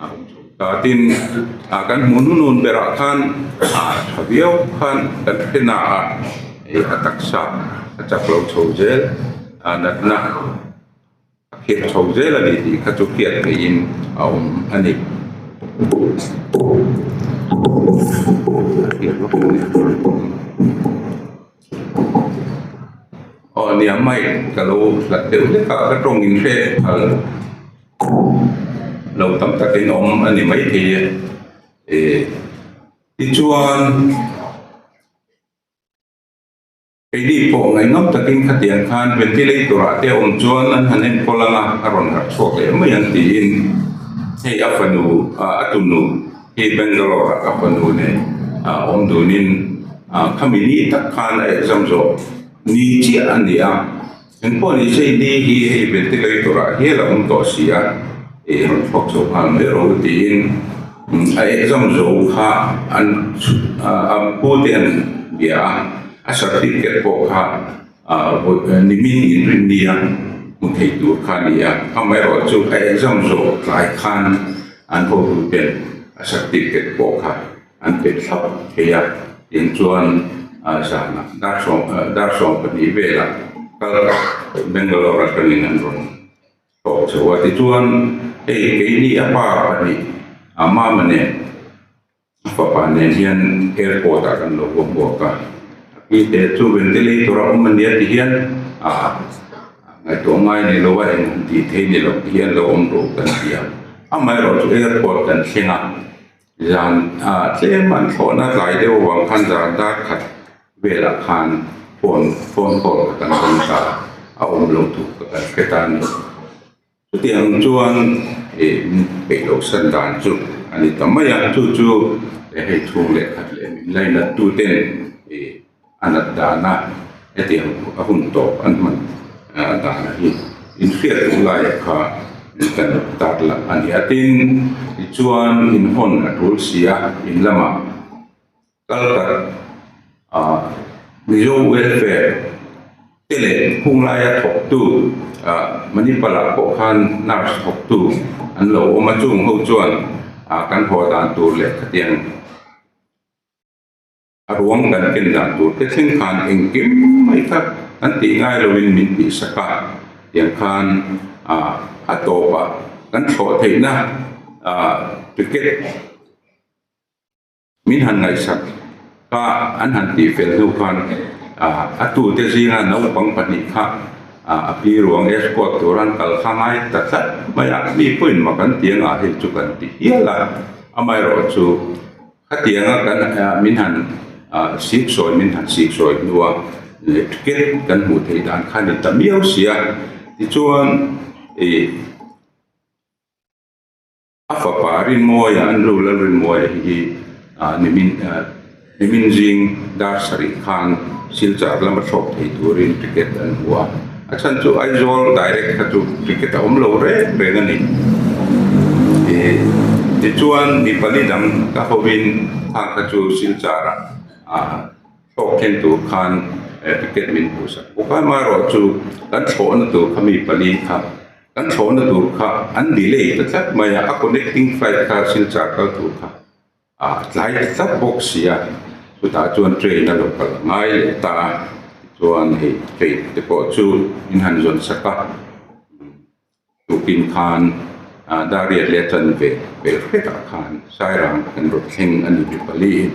a awm chho ta. Tin, kan hmuh hnunun berah khan ṭha viau khan kan hre na a. Hei a taksa a chak lo chho zel a natna a khirh chho zel a ni tih kha chu hriat theihin a awm a ni. Aw nia mic ka lo hlat deuh hlek a ka tawng in hre phal lo tam takin awm a ni maithei e. Tichuan. Keini pawh ngaihnawm takin khatiang khan ventilator ah te awm chuan an han enkawl ang a, a rawn harh chhuak leh mai ang tiin hei a fanu a tunu hi Bangalore ah ka fanu nen a awm dunin khami ni tak khan a exam zawh ni chiah a ni a, engpawh ni se ni hi hei ventilator ah hial a awm tawh si a, ih rawn chhuak chho nghal mai rawh u tiin a exam zo kha an a pu te an bia a. A certificate pawh kha nimin inrinni a hmu thei tur kha a ni a, amaherawh chu a exam zawh tlai khan an hotu ten a certificate pawh kha an pe thlap thei a, tiang chuan zanah dar 12 velah kal Bangalore atangin an rawn tawh chho a, tichuan hei keini a pa pahnih a mama nen. A fapa nen hian airport ah kan lo va buak a, a pi te chu ventilator a awm ania ti hian ah ngaihtuah ngai ni lo a eng han tih theih ni lo ti hian lo awm rawh kan ti a, amaherawh chu airport kan thleng a, zan ah tlem an thlawhna tlai deuh avang khan zan dar khat velah khan phone phone call kha kan rawn ta a, a awm lo tur ka kan hre ta a ni. Chutiang chuan ih peih loh san dan chu a ni ta mai a, chu chu hei chhung leh khat leh min lainat tu ten ih a nat dana hetiang a hun tawp an hman dana hi inhriat duh laiah kha kan tar lang a ni a. Tin, tichuan inhawn a tul si a, in lamah kal khat ah Mizo welfare te leh hung laia thawktu ah Manipal ah pawh khan nurse thawktu an lo awm a chung ho chuan ah kan haw dan tur leh khatiang a ruang kan ken dan tur te thleng khan engkim mai kha an tih ngai lovin min tih sak a tiang khan ah a tawpah kan thlawh theihna ah ticket. Min han ngaihsak kha an han tih fel hnu khan a tute zinga naupang pahnih kha a pi ruang escort tur an kal kha ngai ta tlat mai a, mi pawhin mak an ti anga hei chu kan ti hial a, amaherawh chu khatianga kan min han siksawi min han siksawi hnua ticket kan hmuh theih dan kha a ni ta miau si a, tichuan ih. A fapa Rinmawia an lu Lalrinmawia hi nimin nimin zing dar sarih khan Silchar lama thlawk thei turin ticket an hmu a, a chhan chu Aizawl direct kha chu ticket a awm lo reng reng a ni. Tichuan mi pali dang ka hovin khang kha chu Silchar ah Thlawk thleng tur khan ticket min hmuh sak bawk a, amaherawhchu kan thlawhna tur kha mi pali kha kan thlawhna tur kha an delay ta tlat mai a, a connecting flight kha Silchar kal tur kha a tlai ta tlat bawk si a. Chutah chuan train a lo kal ngai leh ta a, tichuan hei train te pawh chu in han zawn sak a, tukin khan Dariat leh chanve vel hretah khan Sairang kan rawn thleng a ni mi pali in.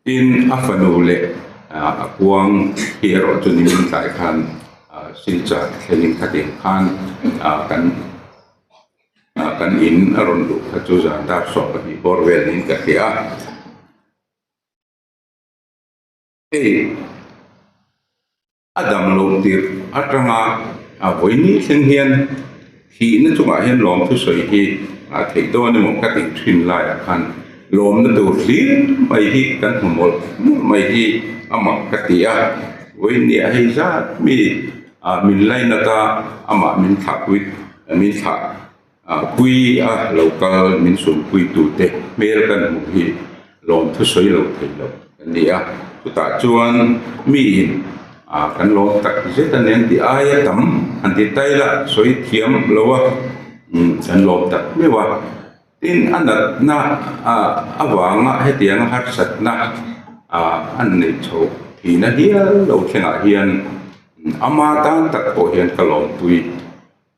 Tin, a fanu leh a kuang hi erawh chu nimin tlai khan Silchar thlengin khatiang khan kan kan in a rawn luh kha chu zan dar 12 bawr vel niin ka hria a. Hei a dam loh tirh atanga a vawiin thleng hian thihna chungah hian lawmthu sawi hi a theih dawn emaw ka tih thin laiah khan lawmna tur hlir mai hi kan hmu mawlh mawlh mai hi a mak ka ti a. Vawiin nia hei zat mi min lainat a, amah min thlahpui min thlah pui a lo kal min sumpuitute hmel kan hmuh hi lawmthu sawi lo thei lo kan ni a, chutah chuan miin kan lawm tak zet a nen tih aia tam han ti tai la sawi thiam lo a, kan lawm tak meuh a, tin a natna avanga hetianga harsatna an neih chhoh thihna hial lo thlengah hian ama tan tak pawh hian ka lawmpui.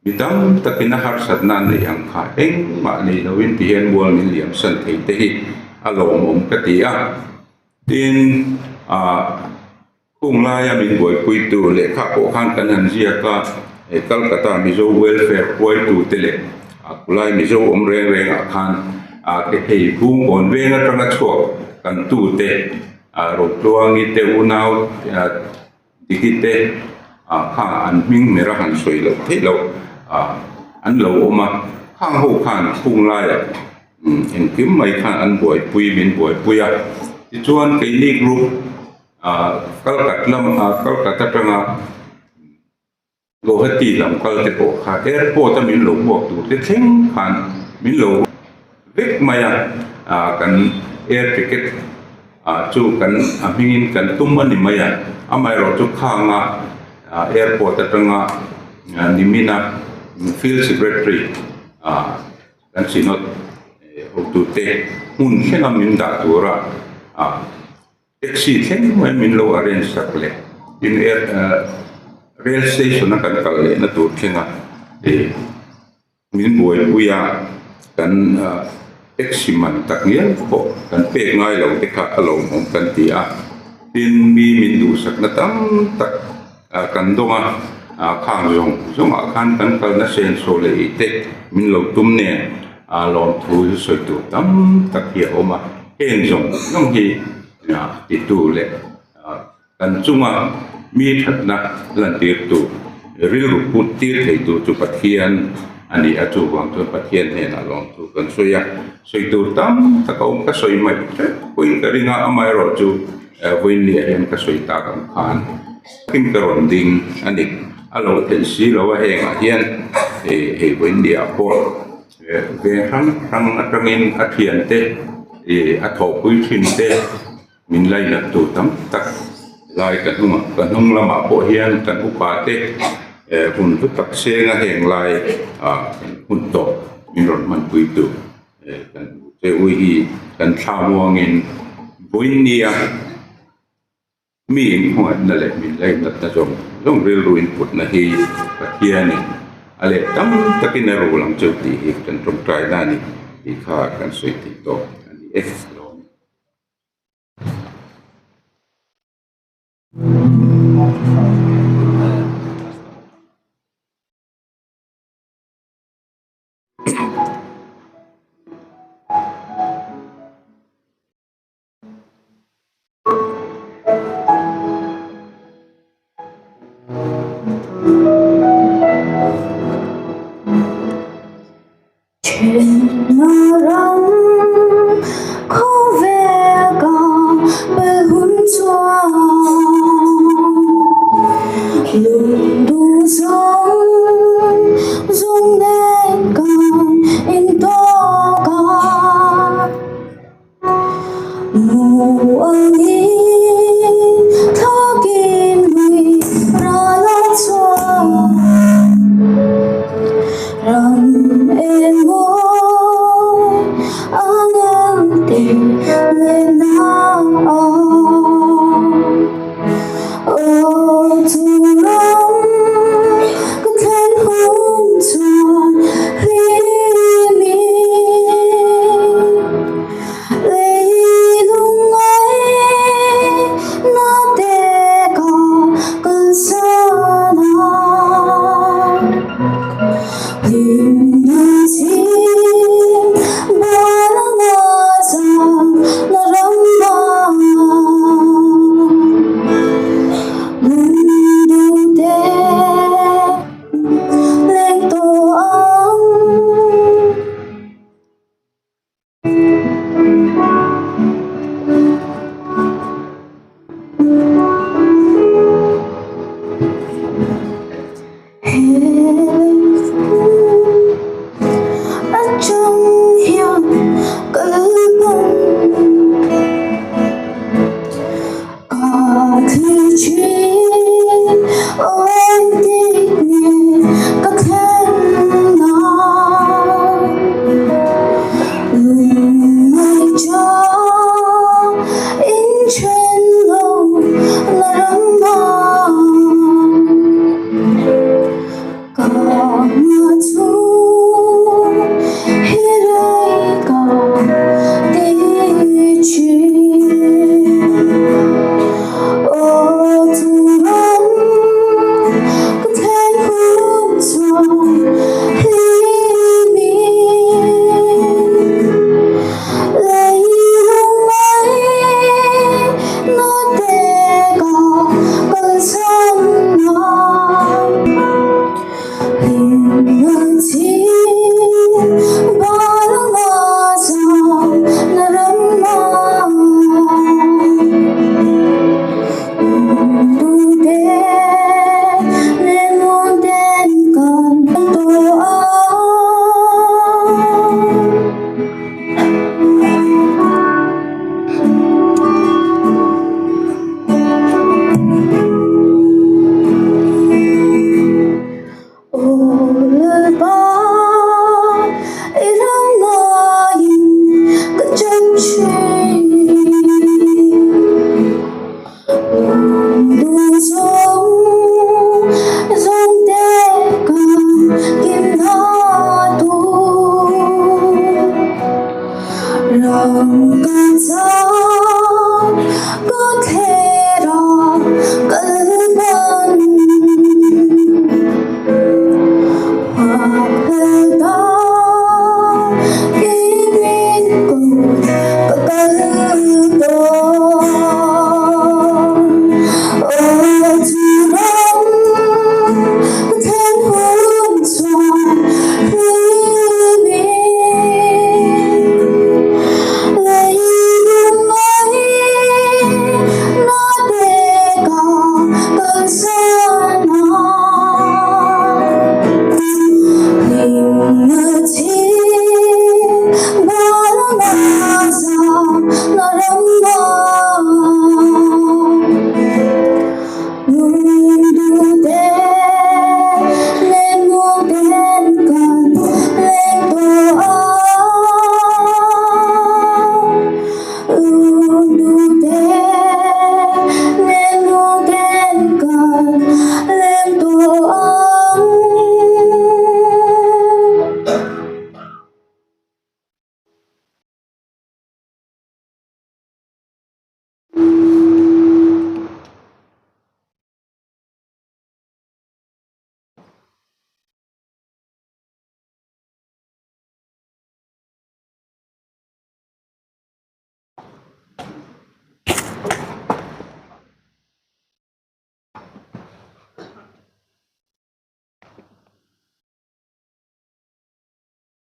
Mi tam takin a harsatna a neih ang kha engmah nei loin ti hian mual min liam san thei te hi a lawmawm ka ti a. Tin, ah khung laia min buaipuitu lehkha pawh khan kan han ziak a, he Calcutta Mizo Welfare huaitu te leh ah khulai Mizo awm reng rengah khan ah ke hei Bungkawn veng atanga chhuak kan tute ah Rotluangi te unau ah Tiki te ah kha an hming hmer a han sawi loh theih loh ah an lo awm a, khang ho khan chhung laiah engkim mai khan an buaipui min buaipui a, tichuan keini group ah Kalkat lam ah Kalkat atanga Guwahati lam kal te pawh kha airport a min lo buak tur te thleng khan min lo vek mai a, ah kan air ticket ah chu kan a hmingin kan tum a ni mai a, amaherawh chu khanga airport atanga nimina field secretary ah kan synod hotute hmun thlenga min dah tura ah. Taxi thleng mai min lo arrange sak leh tin air rail station a kan kal leh na tur thleng a ih min buaipui a kan taxi man tak ngial pawh kan pek ngai lo te kha a lawmawm kan ti a tin mi min duhsak na tam tak kan dawng a khang zawng zawng ah khan kan kalna senso leh ih te min lo tum nen lawmthu hi sawi tur tam tak hi a awm a. Heng zawng zawng hi titu leh kan chunga mi thatna lantirtu, rilru put tir theitu chu Pathian a ni a, chuvang chuan Pathian hnenah lawmthu kan sawi a, sawi tur tam tak a awm ka sawi mai tep pawhin ka ring a, amaherawh chu vawiinliah hian ka sawi tak ang khan kim ka rawn ding a ni, a lo theih si lo a hengah hian hei vawiinliah pawh. Veng hrang hrang atangin a thiante ih a thawhpui thin te min lainat tur tam tak lai ka hnungah ka hnung lamah pawh hian kan upa te eh hun hlu tak senga heng lai ah hun tawp min rawn hmanpui tur eh kan che ui hi kan thla muangin vawiin nia. Mi inhmangaihna leh min lainatna zawng zawng rilru inputna hi Pathianin a leh tam takin a rul ang cheu tih hi kan tawngtaina a ni tih kha kan sawi thei tawk a ni e.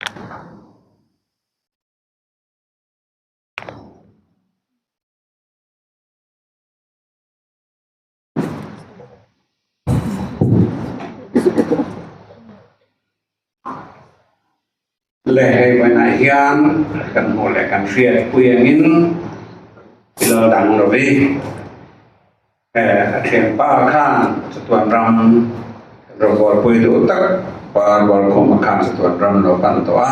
Le hei vawiinah hian kan hmuh leh kan hriat pui angin i lo dang lo i a thianpa khan chatuan ram rawngbawl pui duh tak pa Rualkhuma khan chatuan ram lo pan tawh a.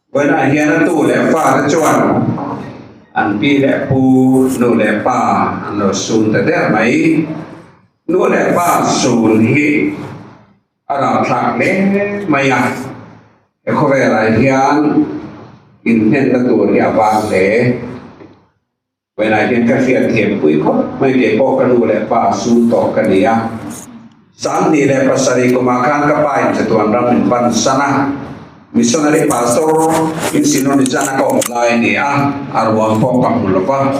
Vawiinah hian a tu leh fa te chuan an pi leh pu, nu leh pa an lo sun ta der mai. Nu leh pa sun hi a ralthlak hle mai a, he khawvelah hian inhnenna tur hi a vang hle. Vawiinah hian ka hriat thiam pui khawp mai kei pawh ka nu leh pa sun tawh ka ni a. 27 kumah khan ka pa in chatuan ram min pan san a, missionary pastor in Sinonizana ka awm lai a ni a, a ruang pawh ka hmu lo va.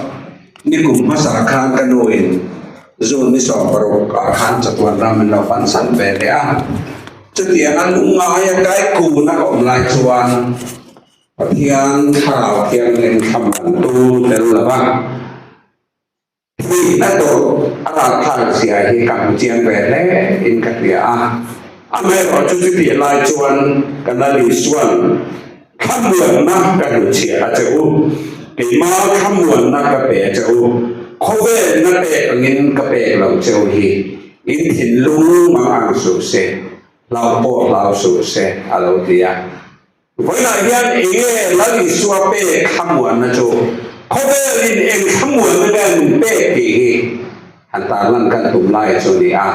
Nikum hmasa khan ka nu in June ni 16 ah khan chatuan ram min lo pan san ve leh a. Chutianga lungngaia kai kun a ka awm lai chuan Pathian Thlarau Thianghlim thlamuantu tel lo va, thihna tur a ralthlak zia hi ka hmu chiang ve hle in ka hria a. Amaherawh chu chutih lai chuan ka Lal Isuan thlamuanna ka hnuchhiah a che u, keimah thlamuanna ka pe a che u, khawvelna pek angin ka pek lo che u hi in thinlung mang ang suh se, hlau pawh hlau suh se a lo ti a. Vawiinah hian enge Lal Isua pek thlamuanna chu khawvelin eng thlamuanna nge min pek tih hi han tarlan kan tum lai chu a ni a.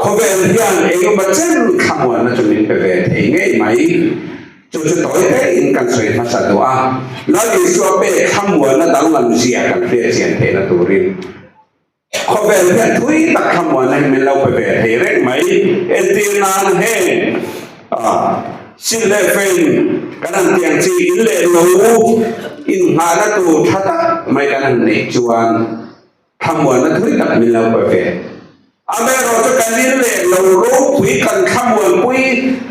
Khawvel hian engemaw chen thlamuanna chu min pe ve thei ngei mai. Chu chu tawi tein kan sawi hmasa duh a, Lal Isua pek thlamuanna danglam zia kan hriatchian theihna turin. Khawvel hian thui tak thlamuanna hi min lo pe ve thei reng mai. Entir nan heng sin leh fen kan han tiang chi in leh lo innghahna tur tha tak mai kan han neih chuan thlamuanna thui tak min lo pe ve. Amaherawhchu kan in leh lo ropui kan thlamuanpui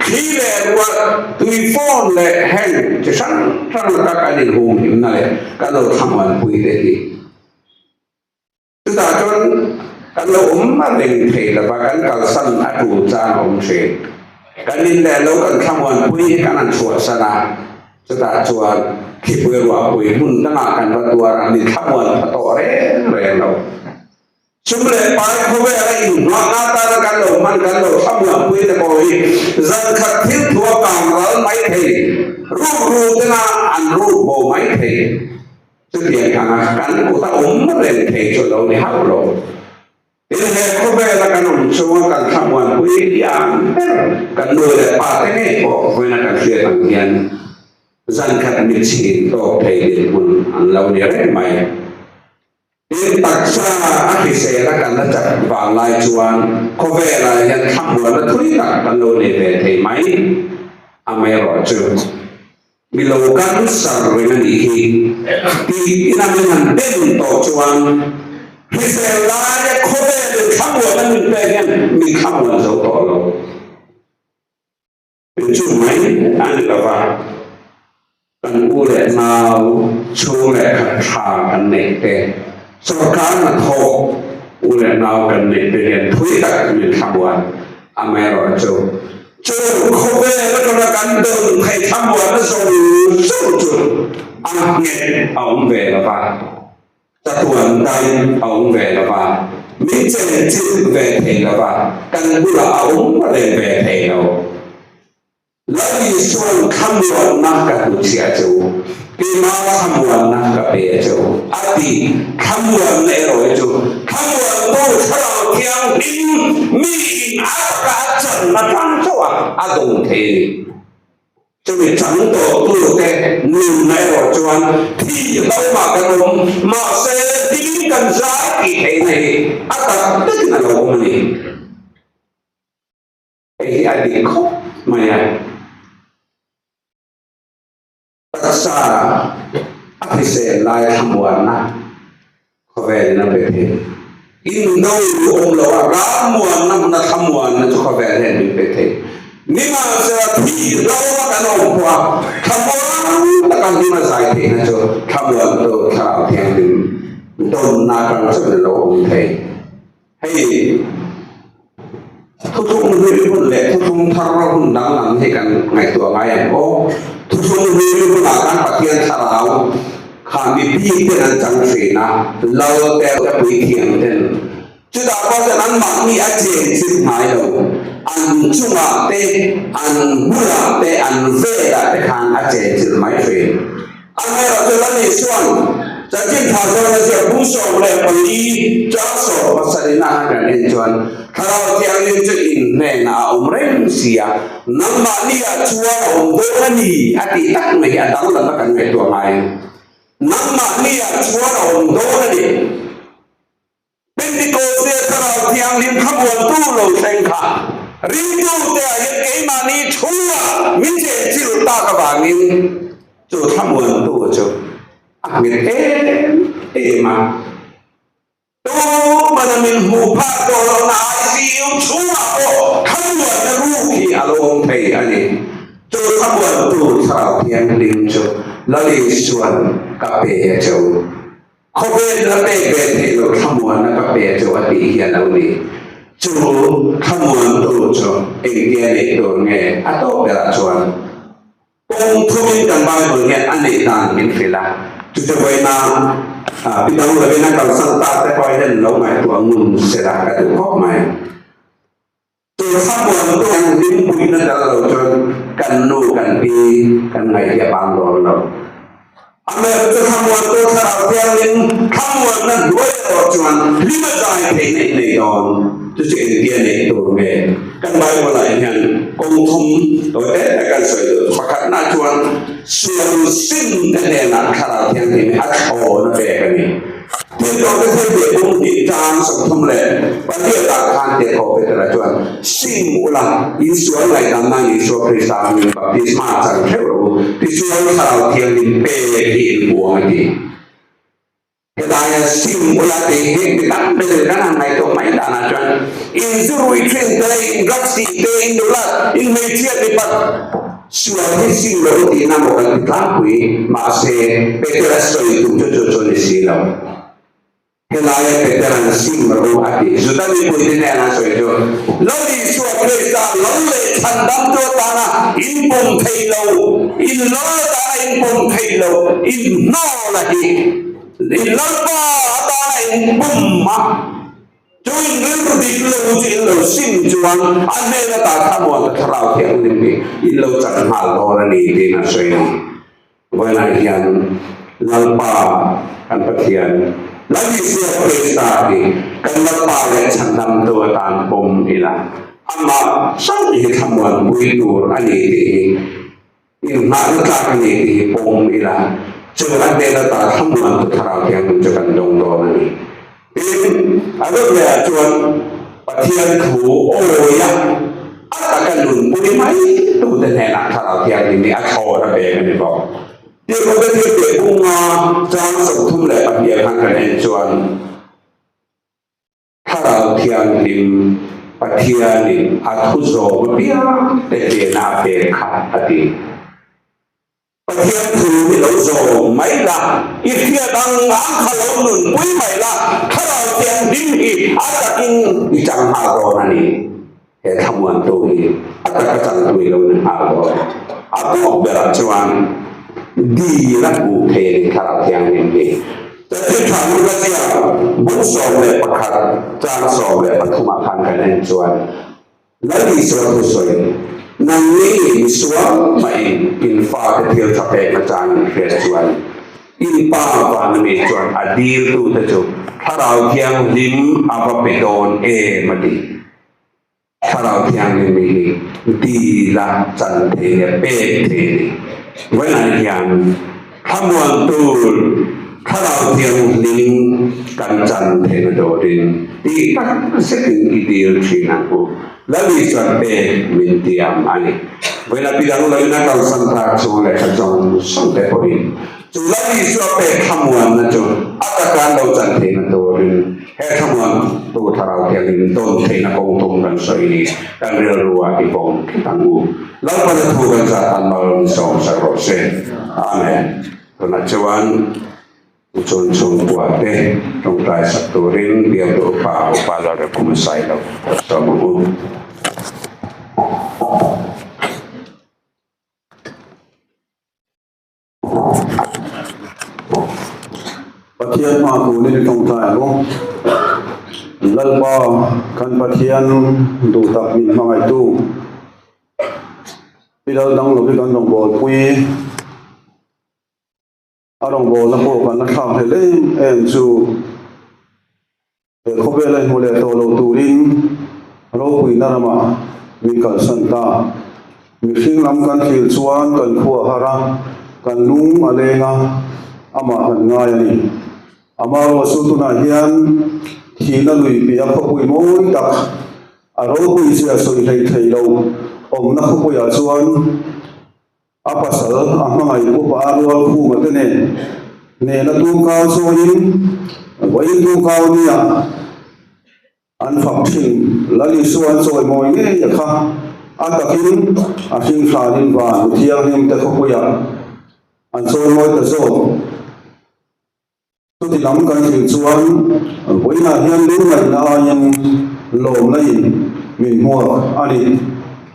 thli leh ruah tui fawn leh heng chi hrang hrang laka kan inhumhimna leh kan lo thlamuanpui te hi Chutah chuan kan lo awm a reng thei lo va, kan kalsan a tul chang a awm thin. Kan in leh lo kan thlamuanpui hi kan han chhuahsan a, chutah chuan thlipui ruahpui hmun dangah kan va tuar a, min thlamuan pha tawh reng reng lo. Sum leh pai khawvela inhmahna atana kan lo hman kan lo thlamuanpui te pawh hi zan khat thil thua kang ral mai thei, ruk ru tena an ruk bo mai thei. Chutiang anga kan kut a awm reng thei chu lo ni hauh lo. Tin, he khawvela kan awm chunga kan thlamuanpui lian ber kan nu leh pa te ngei pawh vawiina kan hriat ang hian zan khat mi chhin tawk thei dinhmun an lo ni reng mai. Tin, taksa a hrisel a kan la chak vang lai chuan khawvelah hian thlamuanna thui tak kan lo nei ve thei mai. Amaherawhchu. Mi lo cancer reng a nih hi tih ina min han dem tawh chuan hrisel laia khawvelin thlamuan a min pek hian mi thlamuan zo tawh lo. Chu mai a ni lo va, kan u leh nau chhung leh khat tha kan neih te, sawrkar hnathawk u leh nau kan neih te hian thui tak min thlamuan amaherawhchu Chu khawvel atanga kan dawn theih thlamuanna zawng zawng chu a nghet a awm ve lo va, chatuan dai a awm ve lo va, min chenchilh ve thei lo va, kan bulah a awm reng ve thei lo. Lal Isuan thlamuanna ka hnuchhiah che u, keimah thlamuanna ka pe a che u, a ti. Thlamuanna erawh hi chu Thlamuantu Thlarau Thianghlim miin a taka a channa tlang chauh a, a dawng thei a ni. Chumi chang tawhtute nunna erawh chuan thih hlauhmah kan awm, mahse hlim kan zai tih theihna hi a tak takin a lo awm a ni. Hei hi a dik khawp mai a. Taksa a hrisel lai thlamuanna khawvelin a pe thei. Indo awm lo a, ralmuanna hmuna thlamuanna chu khawvel hian min pe thei. Nimahsela thi hlauha kan awm pawha thlamuan taka hlim a zai theihna chu thlamuantu Thlarau Thianghlim dawnna atang chuan a lo awm thei. Hei thuthlung hlui hun leh thuthlung thar hun danglam hi kan ngaihtuah ngai ang aw. Thuthlung hlui hunah khan Pathian Thlarau kha mi bik ten an chang thin a, lal te puithiam ten Chutah pawh chuan anmahni a chen chilh ngai lo. An chungah te, an bulah te, an velah te khan a chen chilh mai thin. Amaherawhchu Lani chuan chanchin tha zawna ziak bung 14 chang 70 ah khan kan en chuan Thlarau Thianghlim chu in hnenah a awm reng si a, nangmahni ah chuan a awm dawn a ni a tih tak mai hi a danglam a kan ngaihtuah ngai. Nangmahni ah chuan a awm dawn a ni. Pentecoste Thlarau Thianghlim thlamuantu lo thleng kha ringtute ah hian keimahni chhunga min chenchilh tak avangin chu thlamuantu chu a nghet em em a. Tumana min hmuh phak tawh lohna ICU chhungah pawh thlamuanna ruk hi a lo awm thei a ni. Chu thlamuantu Thlarau Thianghlim chu Lal Isuan ka pe a che u. Khawvel la pek ve theih loh thlamuanna ka pe chu a tih hi a lo ni. Chu thlamuantu chu engtia neih tur nge a tawp berah chuan kawng thumin kan Bible hian a neih dan min hrilh a. Chute vawiina pi dang lovin a kalsan tak te pawh hian lo ngaihtuah ngun sela ka duh khawp mai. Chu thlamuantu kan hlimpuina dal lo chuan kan nu kan pi kan ngaihhia bang dawn lo. Amen chu thlamuantu thlarau thiangin thlamuanna hnuai erawh chuan hlim a zai theihna i nei dawn. Chu chu engtia neih tur nge? Kan Bible ah hian kawng thum tawi te te kan sawi duh. Pakhatna chuan sual sin te hnenah thlarau thianghlim hi a thlawn a pek a ni. Thiltawhte thil tih bung hnih tang 34 ah khan Tirhkoh Petera chuan, Sim ula, in sual ngaihdam nan Isua Krista hming baptisma chang theuh rawh u, tichuan Thlarau Thianghlim pek hi in hmu ang a ti. Hetaia sim ula tih hi mi tam ber kan han ngaihtuah mai danah chuan in zurui thin te, in drugs tih te, in nula, in hmeichhia mipat, Sual hi sim lo tihna maw kan ti tlangpui, mahse Petera sawi tum chu chu chu a ni si lo. Helaia Petera'n sim ro a tih Juda mipuite hnena a sawi chu, Lal Isua Krista lal leh chhandamtu atana in pawm thei lo, in lal atana in pawm thei lo, in hnawla hi in Lalpa atana in pum a, Chu in rilru dik lo chu in lo sim chuan a hnen ata thlamuan ta thlarau thianghlim hi in lo chan nghal dawn a ni tiin a sawi a. Vawiinah hian Lalpa kan Pathian, Lal Isua Krista hi kan Lalpa leh Chhandamtu atan pawm ila, amah chauh hi thlamuanpui tur a ni tih hi Inngahna tlak a ni tih hi pawm ila, chu a hnen ata thlamuantu thlarau thianghlim chu kan dawng dawn a ni. Tin, a dawt lehah chuan Pathian thu awia a taka nunpui mai tute hnenah thlarau thianghlim hi a thlawn a pek a ni bawk. Tirhkohte thil teh bunga chang 32 khan kan en chuan, Thlarau Thianghlim Pathianin a thu zawm apiang te hnena a pek kha a ti. Pathian thu hi lo zawm mai la, i hriat ang ang kha lo nunpui mai la, Thlarau Thianghlim hi a takin i chang nghal dawn a ni. He thlamuantu hi a taka changtu i lo ni nghal dawn. A tawp berah chuan dil a hmuh thei a ni Thlarau Thianghlim hi. Chanchin tha hmun a ziak bung 11 chang 13 ah khan kan en chuan Lal Isua thusawi, Nangni misual mahin in fate thil tha pek na chang in hriat chuan in pa van ami chuan a diltute chu Thlarau Thianghlim a va pe dawn em a ti. Thlarau Thianghlim hi dil a chan thei leh pek thei a ni. Vawiinah hian thlamuan tur. Thlarau Thianghlim kan chan theihna turin tih tak zetin i dil thin ang u. Lal Isua pek min tiam a ni. Vawiin pi dang loin a kalsan tak chhung leh tha zawng zawng te pawhin chu Lal Isua pek thlamuanna chu a taka an lo chan theihna turin he thlamuan tu Thlarau Thianghlim dawn theihna kawng tum kan sawi ni kan rilru ah i vawng tlat ang u. Lalpana thu kan zah tan mal sawm sak rawh se. Amen. Tunah chuan chun chhungkua te tawngtai sak turin bialtu upa Upa Lalrekhuma Sailo sawm ang u. Pathian hma turin i tawngtai ang u. Lalpa kan Pathian duhtak min hmangaihtu. Pi lal dang lovi kan rawngbawlpui a rawngbawlna pawh kan la thlak hlel em em chu he khawvela hmu leh tawh lo turin ropuina ramah min kalsan ta. Mihring lam kan thlir chuan kan khua har a, kan lung a leng a, amah kan ngai a ni. Amaherawhchu tunah hian thihna lui piah khawpui mawi tak A ropui zia sawi hlei thei lo awmna khawpuiah chuan a pasal a hmangaih upa a rual khuma te nen hnehna tungkau chawiin vawiin tungkau nia an fak thin. Lal Isua an chawimawi ngei a kha a takin a hringhranin van mithianghlim te khawpuiah an chawimawi ta zawk. Chuti lam kan thlir chuan vawiinah hian lungngaihna aiin lawmna in min hmuak a ni.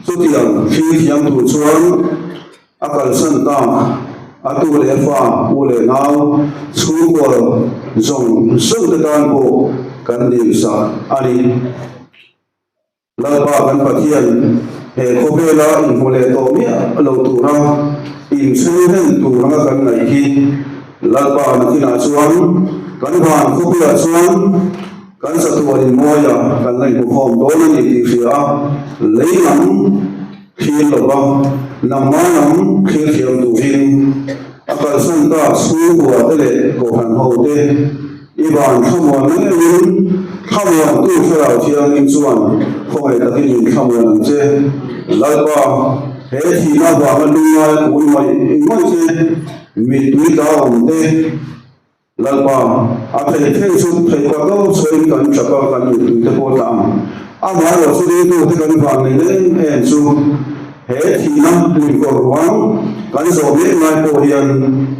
Chutiang thlir thiam tur chuan a kalsan tak a tu leh a fa, u leh nau, chhungkaw zawng zawng te tan pawh kan dilsak a ni. Lalpa kan Pathian, he khawvela inhmu leh tawh miah lo tura inchhung hlen tur anga kan ngaih hi Lalpa nakinah chuan kan van khawpuiah chuan kan chatuan inmawia kan la inhmukhawm dawn a ni tih hria a, lei lam thlir lova nangmah lam thlir thiam turin a kalsan tak chhungkua te leh kohhran ho te I van thlamuan ngeiin thlamuantu Thlarau Thianghlim chuan khawngaih takin min thlamuan ang che. Lalpa, he thihna vanga lungngai kun ngawih ngawih che, mittui tla awm te. Lalpa, a thei thei chu theihpa deuh chhuahin kan tap a, kan mittui te pawh tla ang. Amaherawh chu ringtute kan vanneihna em em chu he thihna hlimkawr ruang kan zawh mek lai pawh hian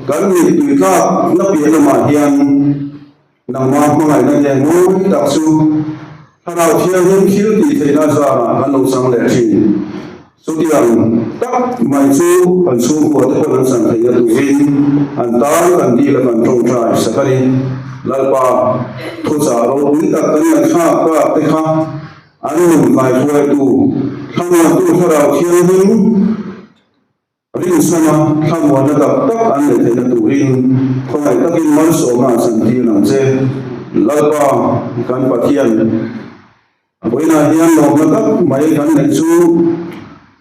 kan mittui tlak na piah lamah hian nangmah hmangaihna nen mawi tak chu Thlarau Thianghlim thil tih theihna zarah kan lo chang leh thin. Chutiang tak mai chu kan chhungkua te pawh an chan theihna turin an tan kan dil a kan tawngtai sak a ni. Lalpa, thuchah ropui tak kan ngaihthlak tak te kha an nun kaihruaitu, thlamuantu Thlarau Thianghlim rinsana thlamuanna tak tak an neih theihna turin khawngaih takin malsawmna an chantir ang che. Lalpa, kan Pathian. Vawiinah hian lawmna tak mai kan neih chu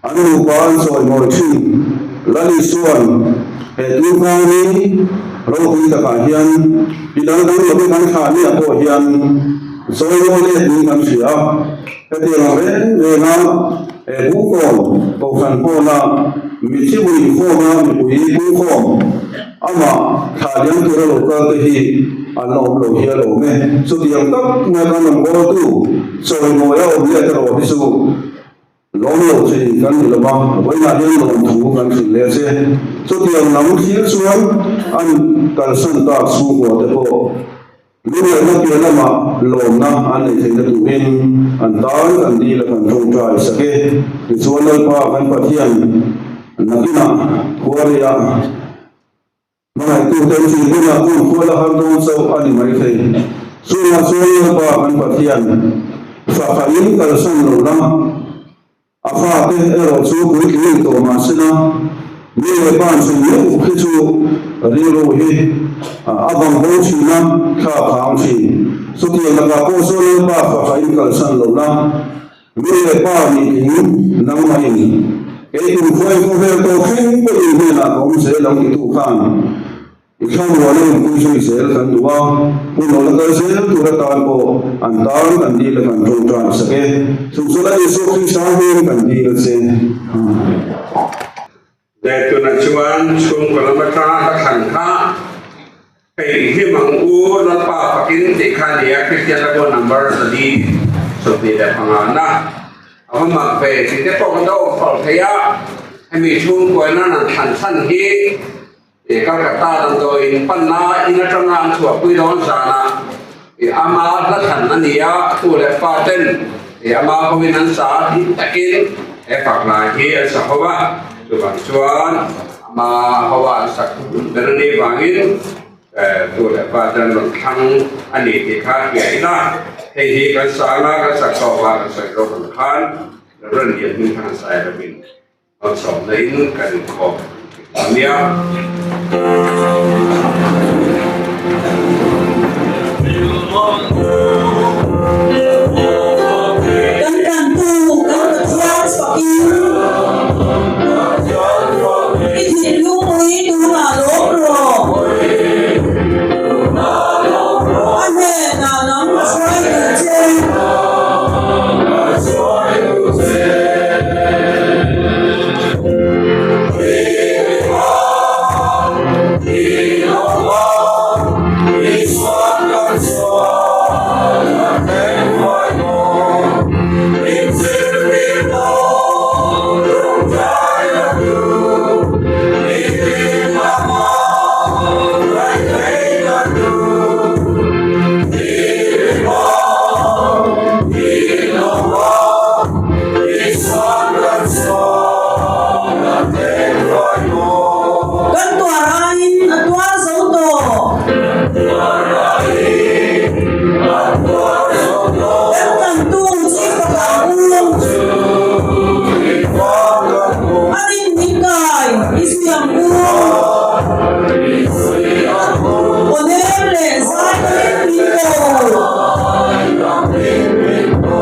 an nupa an chawimawi thin. Lal Isua'n he tungkang hi ropui takah hian mi dang dang lovin kan thlah miah pawh hian chawimawi let niin kan hria a. Hetiang ang reng renga he Bungkawn Kohhran pawna mitthi hmun inkhawma mipui pungkhawm amah thlah liam tura lo kal te hi an la awm lo hial awm e. Chutiang tak mai kan rawn bawltu chawimawi a awm leh erawh hi chu lawm lo thei kan ni lo va, vawiinah hian lawmthu kan hrilh leh che. Chutiang lam thlir chuan an kalsan tak chhungkua te pawh lungngaihna piah lamah lawmna an neih theihna turin an tan kan dil a kan tawngtai sak e. Tichuan Lalpa kan Pathian nakinah khuareiah Hmangaihtu te chu hunah hun khual a har dawn chauh a ni maithei. Chungah chuan Lalpa kan Pathian fakhain kalsan lo la, a fate erawh chu puitling tawh mah sela, mi leh pa chhun meuh khi chu rilru hi a bang bo thin a, thla a phang thin. Chutiang lakah pawh chuan Lalpa fakhain kalsan lo la, Mi leh pa nitling nangmahin kei kum khuai khawvel tawh thleng pawhin hnenah ka awm zel ang titu khan. I thlamuana inpui zui zel kan duh a, hun lo la kal zel tur atan pawh an tan kan dil a kan tawngtai sak e. Chung chu Lal Isua Krista hming kan dil a che. Amen. Tuna chuan chhungkaw lam atanga ka thlan kha hei hi mang u Lalpa fakin tih kha a ni a, Kristian la pawh number 25 na a va mak ve tih te pawh kan lo awm fal thei a, hemi chhungkaw in an thlan chhan hi I Calcutta damdawiin panna in atanga an chhuahpui dawn zanah i ama hla thlan a ni a, tu leh fa ten i ama hoin an sa a, hlim takin he fak lai hi an sa ho a, chuvang chuan ama hoa an sak ber a nih vangin tu leh fa ten an rawn thlang a ni tih kha hria ila, hei hi kan sa anga kan sak tawp a kan sawi rawk ang khan Reverend Lianhmingthanga Sailovin Malsawmna in kan inkhawm a nia. Kan kantu kan Pathian chhuakin i thinlungpui tunah lawm rawh. A hnenah nang a hruai duh che. Kan tuar aiin a tuar zo tawh. Kan tlantu chi fak ang u. A rin min kai i zui ang u. Aw nem leh zai takin min ko.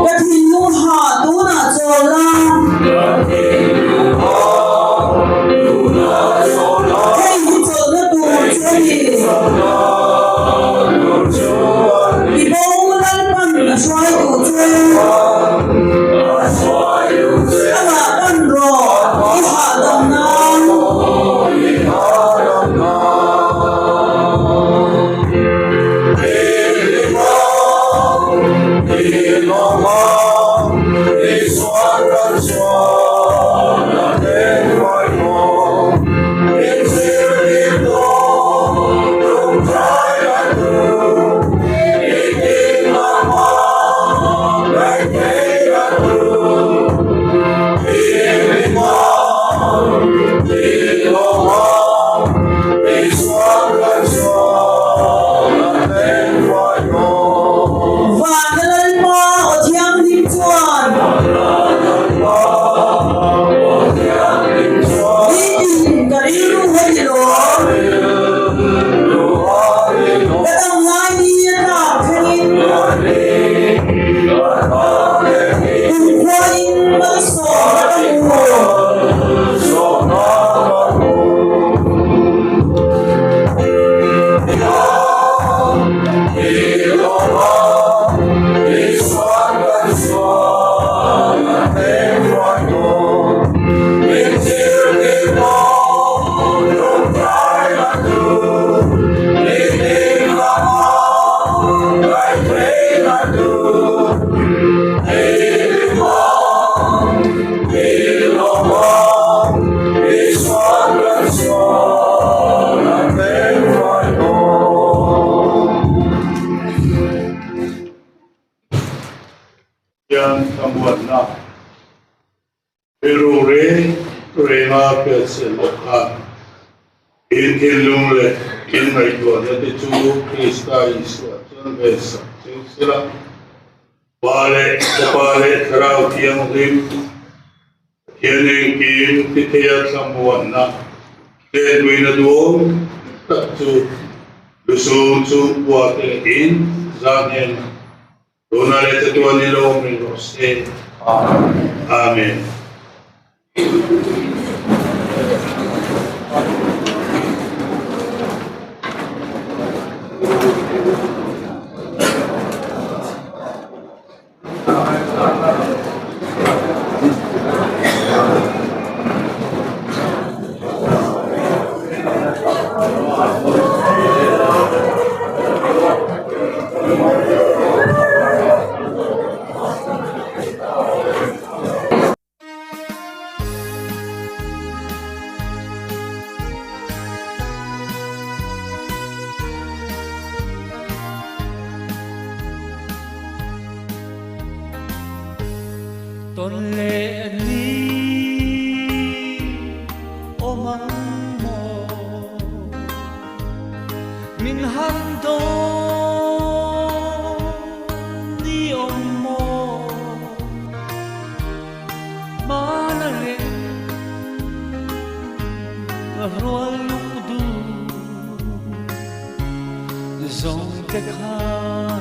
Ka thinlung hah tunah chawl la. Hei hi chawlhna tur chu a ni. I bo Lalpan a hruai duh che. Amah pan rawh i hahdam nan. Vana Lalpa aw thianghlim chuan Nitin ka rilru a ni lawm. Ka dam lai ni a tlak thlengin Kumkhuain malsawmna ka hmu. Rilru reng renga hriatchhiat loh khan in thinlung leh in ngaihtuahna te chu Krista Isua chuan vensak cheu sela, Pa leh Fapa leh Thlarau Thianghlim Pathian engkim ti theia thlamuanna tlenpuina duhawm tak chu lusum chhungkua te leh in za hnenah Tuna leh chatuan i lo awm reng rawh se. Amen. Tawn leh ni awm ang maw? Min han dawn ni awm maw? Hmana reng rual lung duh zawng te khan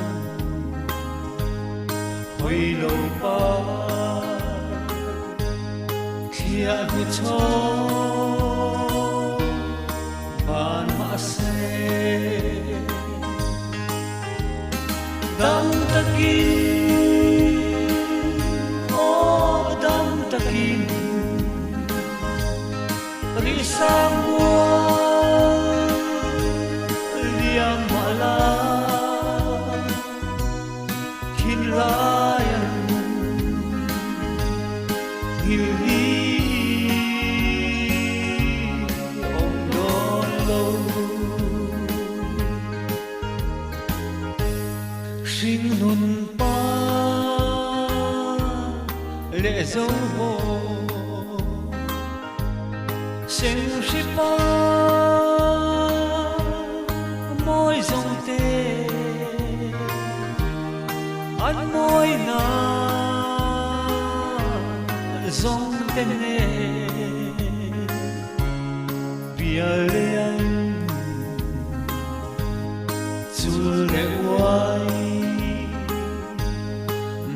hawi lo pa thliah hnu chawm van mahse dam takin aw dam takin Risang mual liam mah la thinlai an nghilh hi awm dawn lo. Hringnun pa leh zo bawk Senghri pa mawi zawng te an mawi na zawng te nen bial leh ang chul leh uai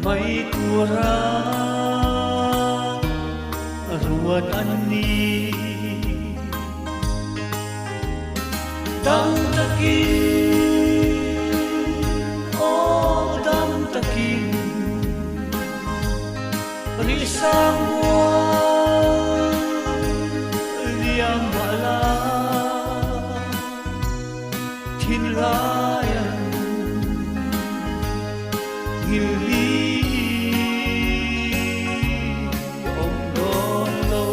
mai tura ruat an ni. Dam takin, aw dam takin, risang mual liam mah la, thinlai an nghilh hi awm dawn lo.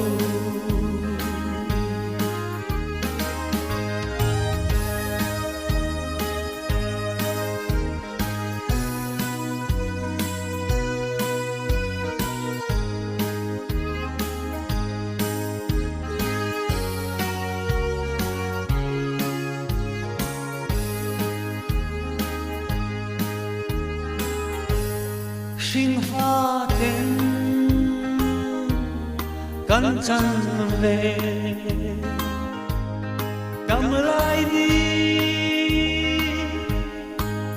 Hringfa ten kan chan ve dam lai ni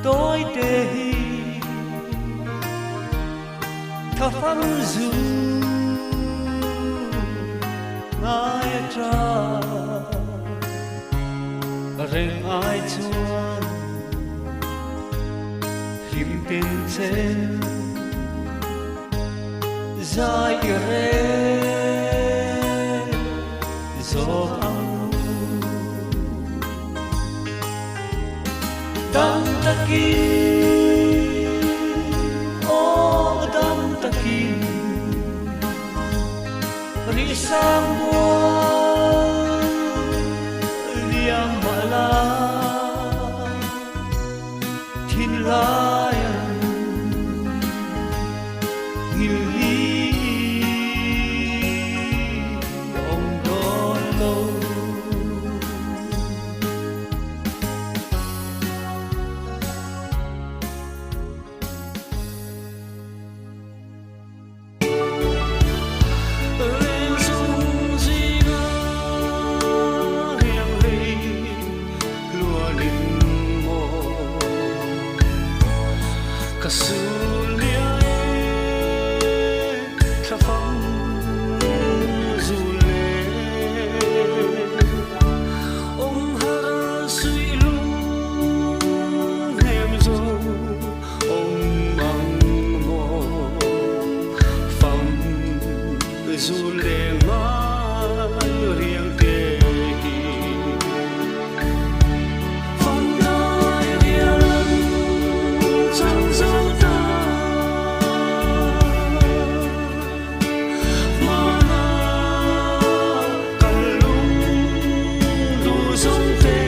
tôi te hi tha fang zu ngai tra reng ai chuan hlim tin chen zai i rel zawk ang u. Dam takin, aw dam takin, risang mual liam mah la. Thinlai an nghilh hi Zul leh ngai riang te hi. Fangdai rial chang zo ta. Hmana kal lung duh zawng te.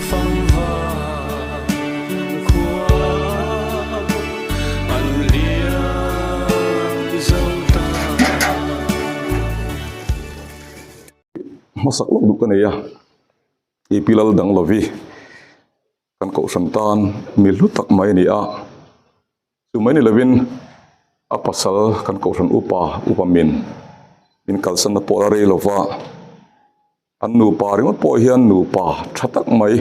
Fangva khua an liam zo ta. Hmasak lawk duh ka nei a, i pi lal dang lovi kan kohhran tan mi hlu tak mai a ni a, chu mai ni lovin a pasal kan kohhran upa upa min min kalsan na pawh a rei lova. An nupa ringawt pawh hian nupa tha tak mai,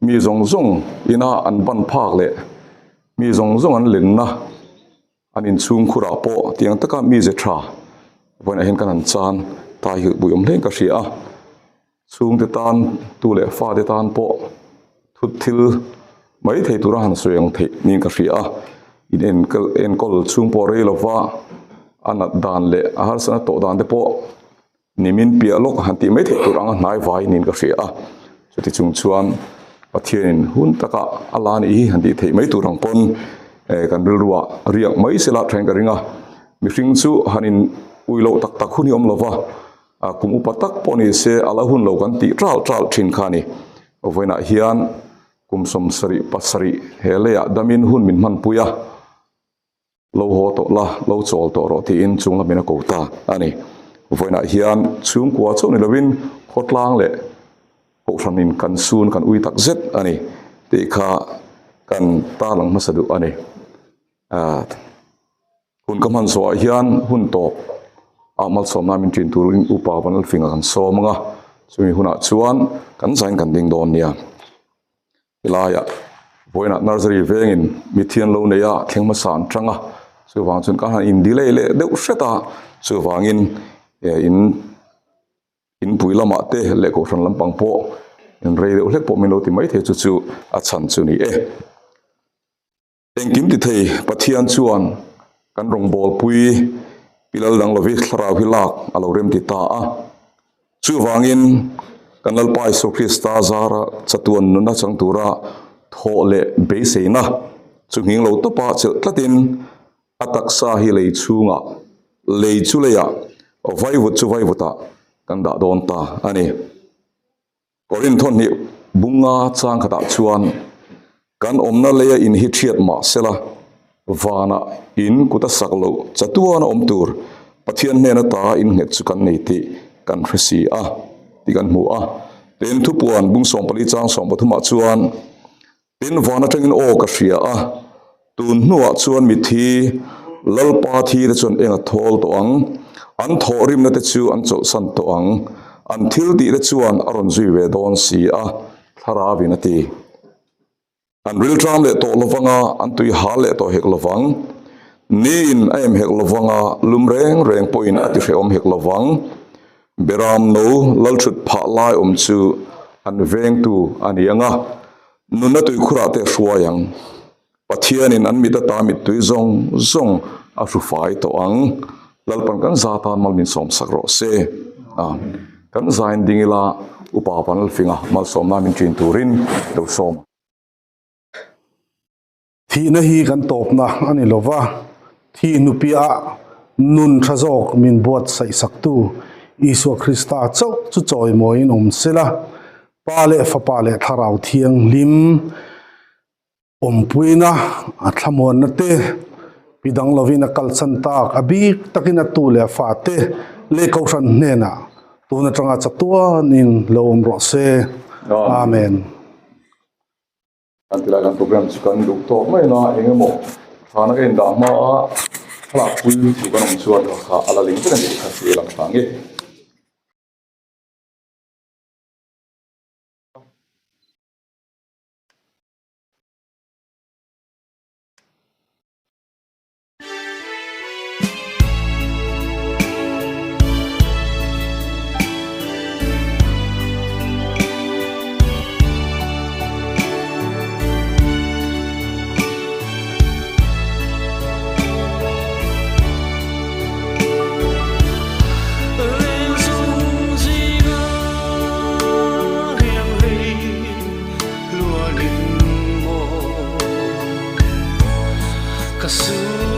mi zawng zawng ina an ban phak leh mi zawng zawng an lenna an inchhung khurah pawh tiang taka mi ze tha vawiinah hian kan han chan tai hi pui awm hlein ka hria a, chhungte tan tu leh fate tan pawh thut thil mai thei tura han sawi ang theih niin ka hria a, in enkawl enkawl chhung pawh rei lova a nat dan leh a harsatna tawh dan te pawh. Nimin piah lawk han tih mai theih tur anga hnai vai niin ka hria a, chuti chung chuan Pathianin hun taka a la nih hi han tih theih mai tur ang pawn kan rilruah riak mai sela thain ka ring a, mihring chu han in ui loh tak tak hun hi awm lova, kum upa tak pawh ni se a la hun lo kan tih ṭal ṭal ṭhin kha a ni. Vawiinah hian kum 77 he leiah damin hun min hmanpui a. Lo haw tawh la, lo chawl tawh rawh tiin chung lamin a ko ta a ni. Vawiinah hian chhungkua chauh ni lovin khawtlang leh kohhranin kan sun kan ui tak zet a ni tih kha kan tarlang hmasa duh a ni. Hun ka hman zawhah hian hun tawp ah malsawmna min ṭin turin upa Vanlalfinga kan sawm ang a, chumi hunah chuan kan zain kan ding dawn nia. Helaiah vawiinah nursery vengin mithian lo nei a thleng hmasa an tang a, chuvang chuan ka han in delay leh deuh hret a, chuvangin eh in inpui lamah te leh kohhran lampang pawh in rei deuh hlek pawh min lo ti maithei chu chu a chhan chu ni e. Engkim ti thei Pathian chuan kan rawngbawlpui pi lal dang lovi thlarau hi lak a lo rem ti ta a. Chuvangin kan Lalpa Isua Krista zara chatuan nunna chang tura thawh leh beiseina chu nghing lo tawpa chelh tlatin a taksa hi lei chhungah, lei chu leiah, vaivut chu vaivutah kan dah dawn ta a ni. Korinth hnih bunga chang khatah chuan kan awmna leia in hi thiat mah sela, vanah in kut a sak loh chatuan a awm tur Pathian hnen ata innghet chu kan nei tih kan hre si a tih kan hmu a. Tin, thupuan bung 14 chang 13 ah chuan, Tin, van atangin aw ka hria a, tun hnuah chuan mithi Lalpa thi te chuan eng a thawl tawh ang, an thawhrimna te chu an chawlhsan tawh ang, an thil tih te chuan a rawn zui ve dawn si a, Thlarauin a ti. An rilṭam leh tawh lovang a, an tui hal leh tawh hek lovang. Niin a em hek lovang a, lum reng reng pawhin a ti hrehawm hek lovang. Beram no lalṭhut phah lai awm chu an vengtu a ni ang a, nunna tuikhurah te a hruai ang. Pathianin an mit ata mittui zawng zawng a hru fai tawh ang. Lalpan kan za tan mal min sawmsak rawh se. Amen. Kan zain ding ila Upa Vanlalfinga malsawmna min ṭin turin lo sawm. Thihna hi kan tawpna a ni lo va, thih hnupiah nun tha zawk min buatsaihsaktu Isua Krista chauh chu chawimawiin awm sela, Pa leh Fapa leh Thlarau Thianghlim awmpuina a thlamuanna te, pi dang lovin a kalsan tak a bik takin a tu leh a fate leh Kohhran hnenah tun atanga chatuanin lo awm rawh se. Amen. Kan tilai kan program chu kan duh tawk mai na eng emaw thana ka indah hma a thlalak pui chu kan awm chuan kha a la ling vek a ni tih kha thil a lang thla nge. Ka su.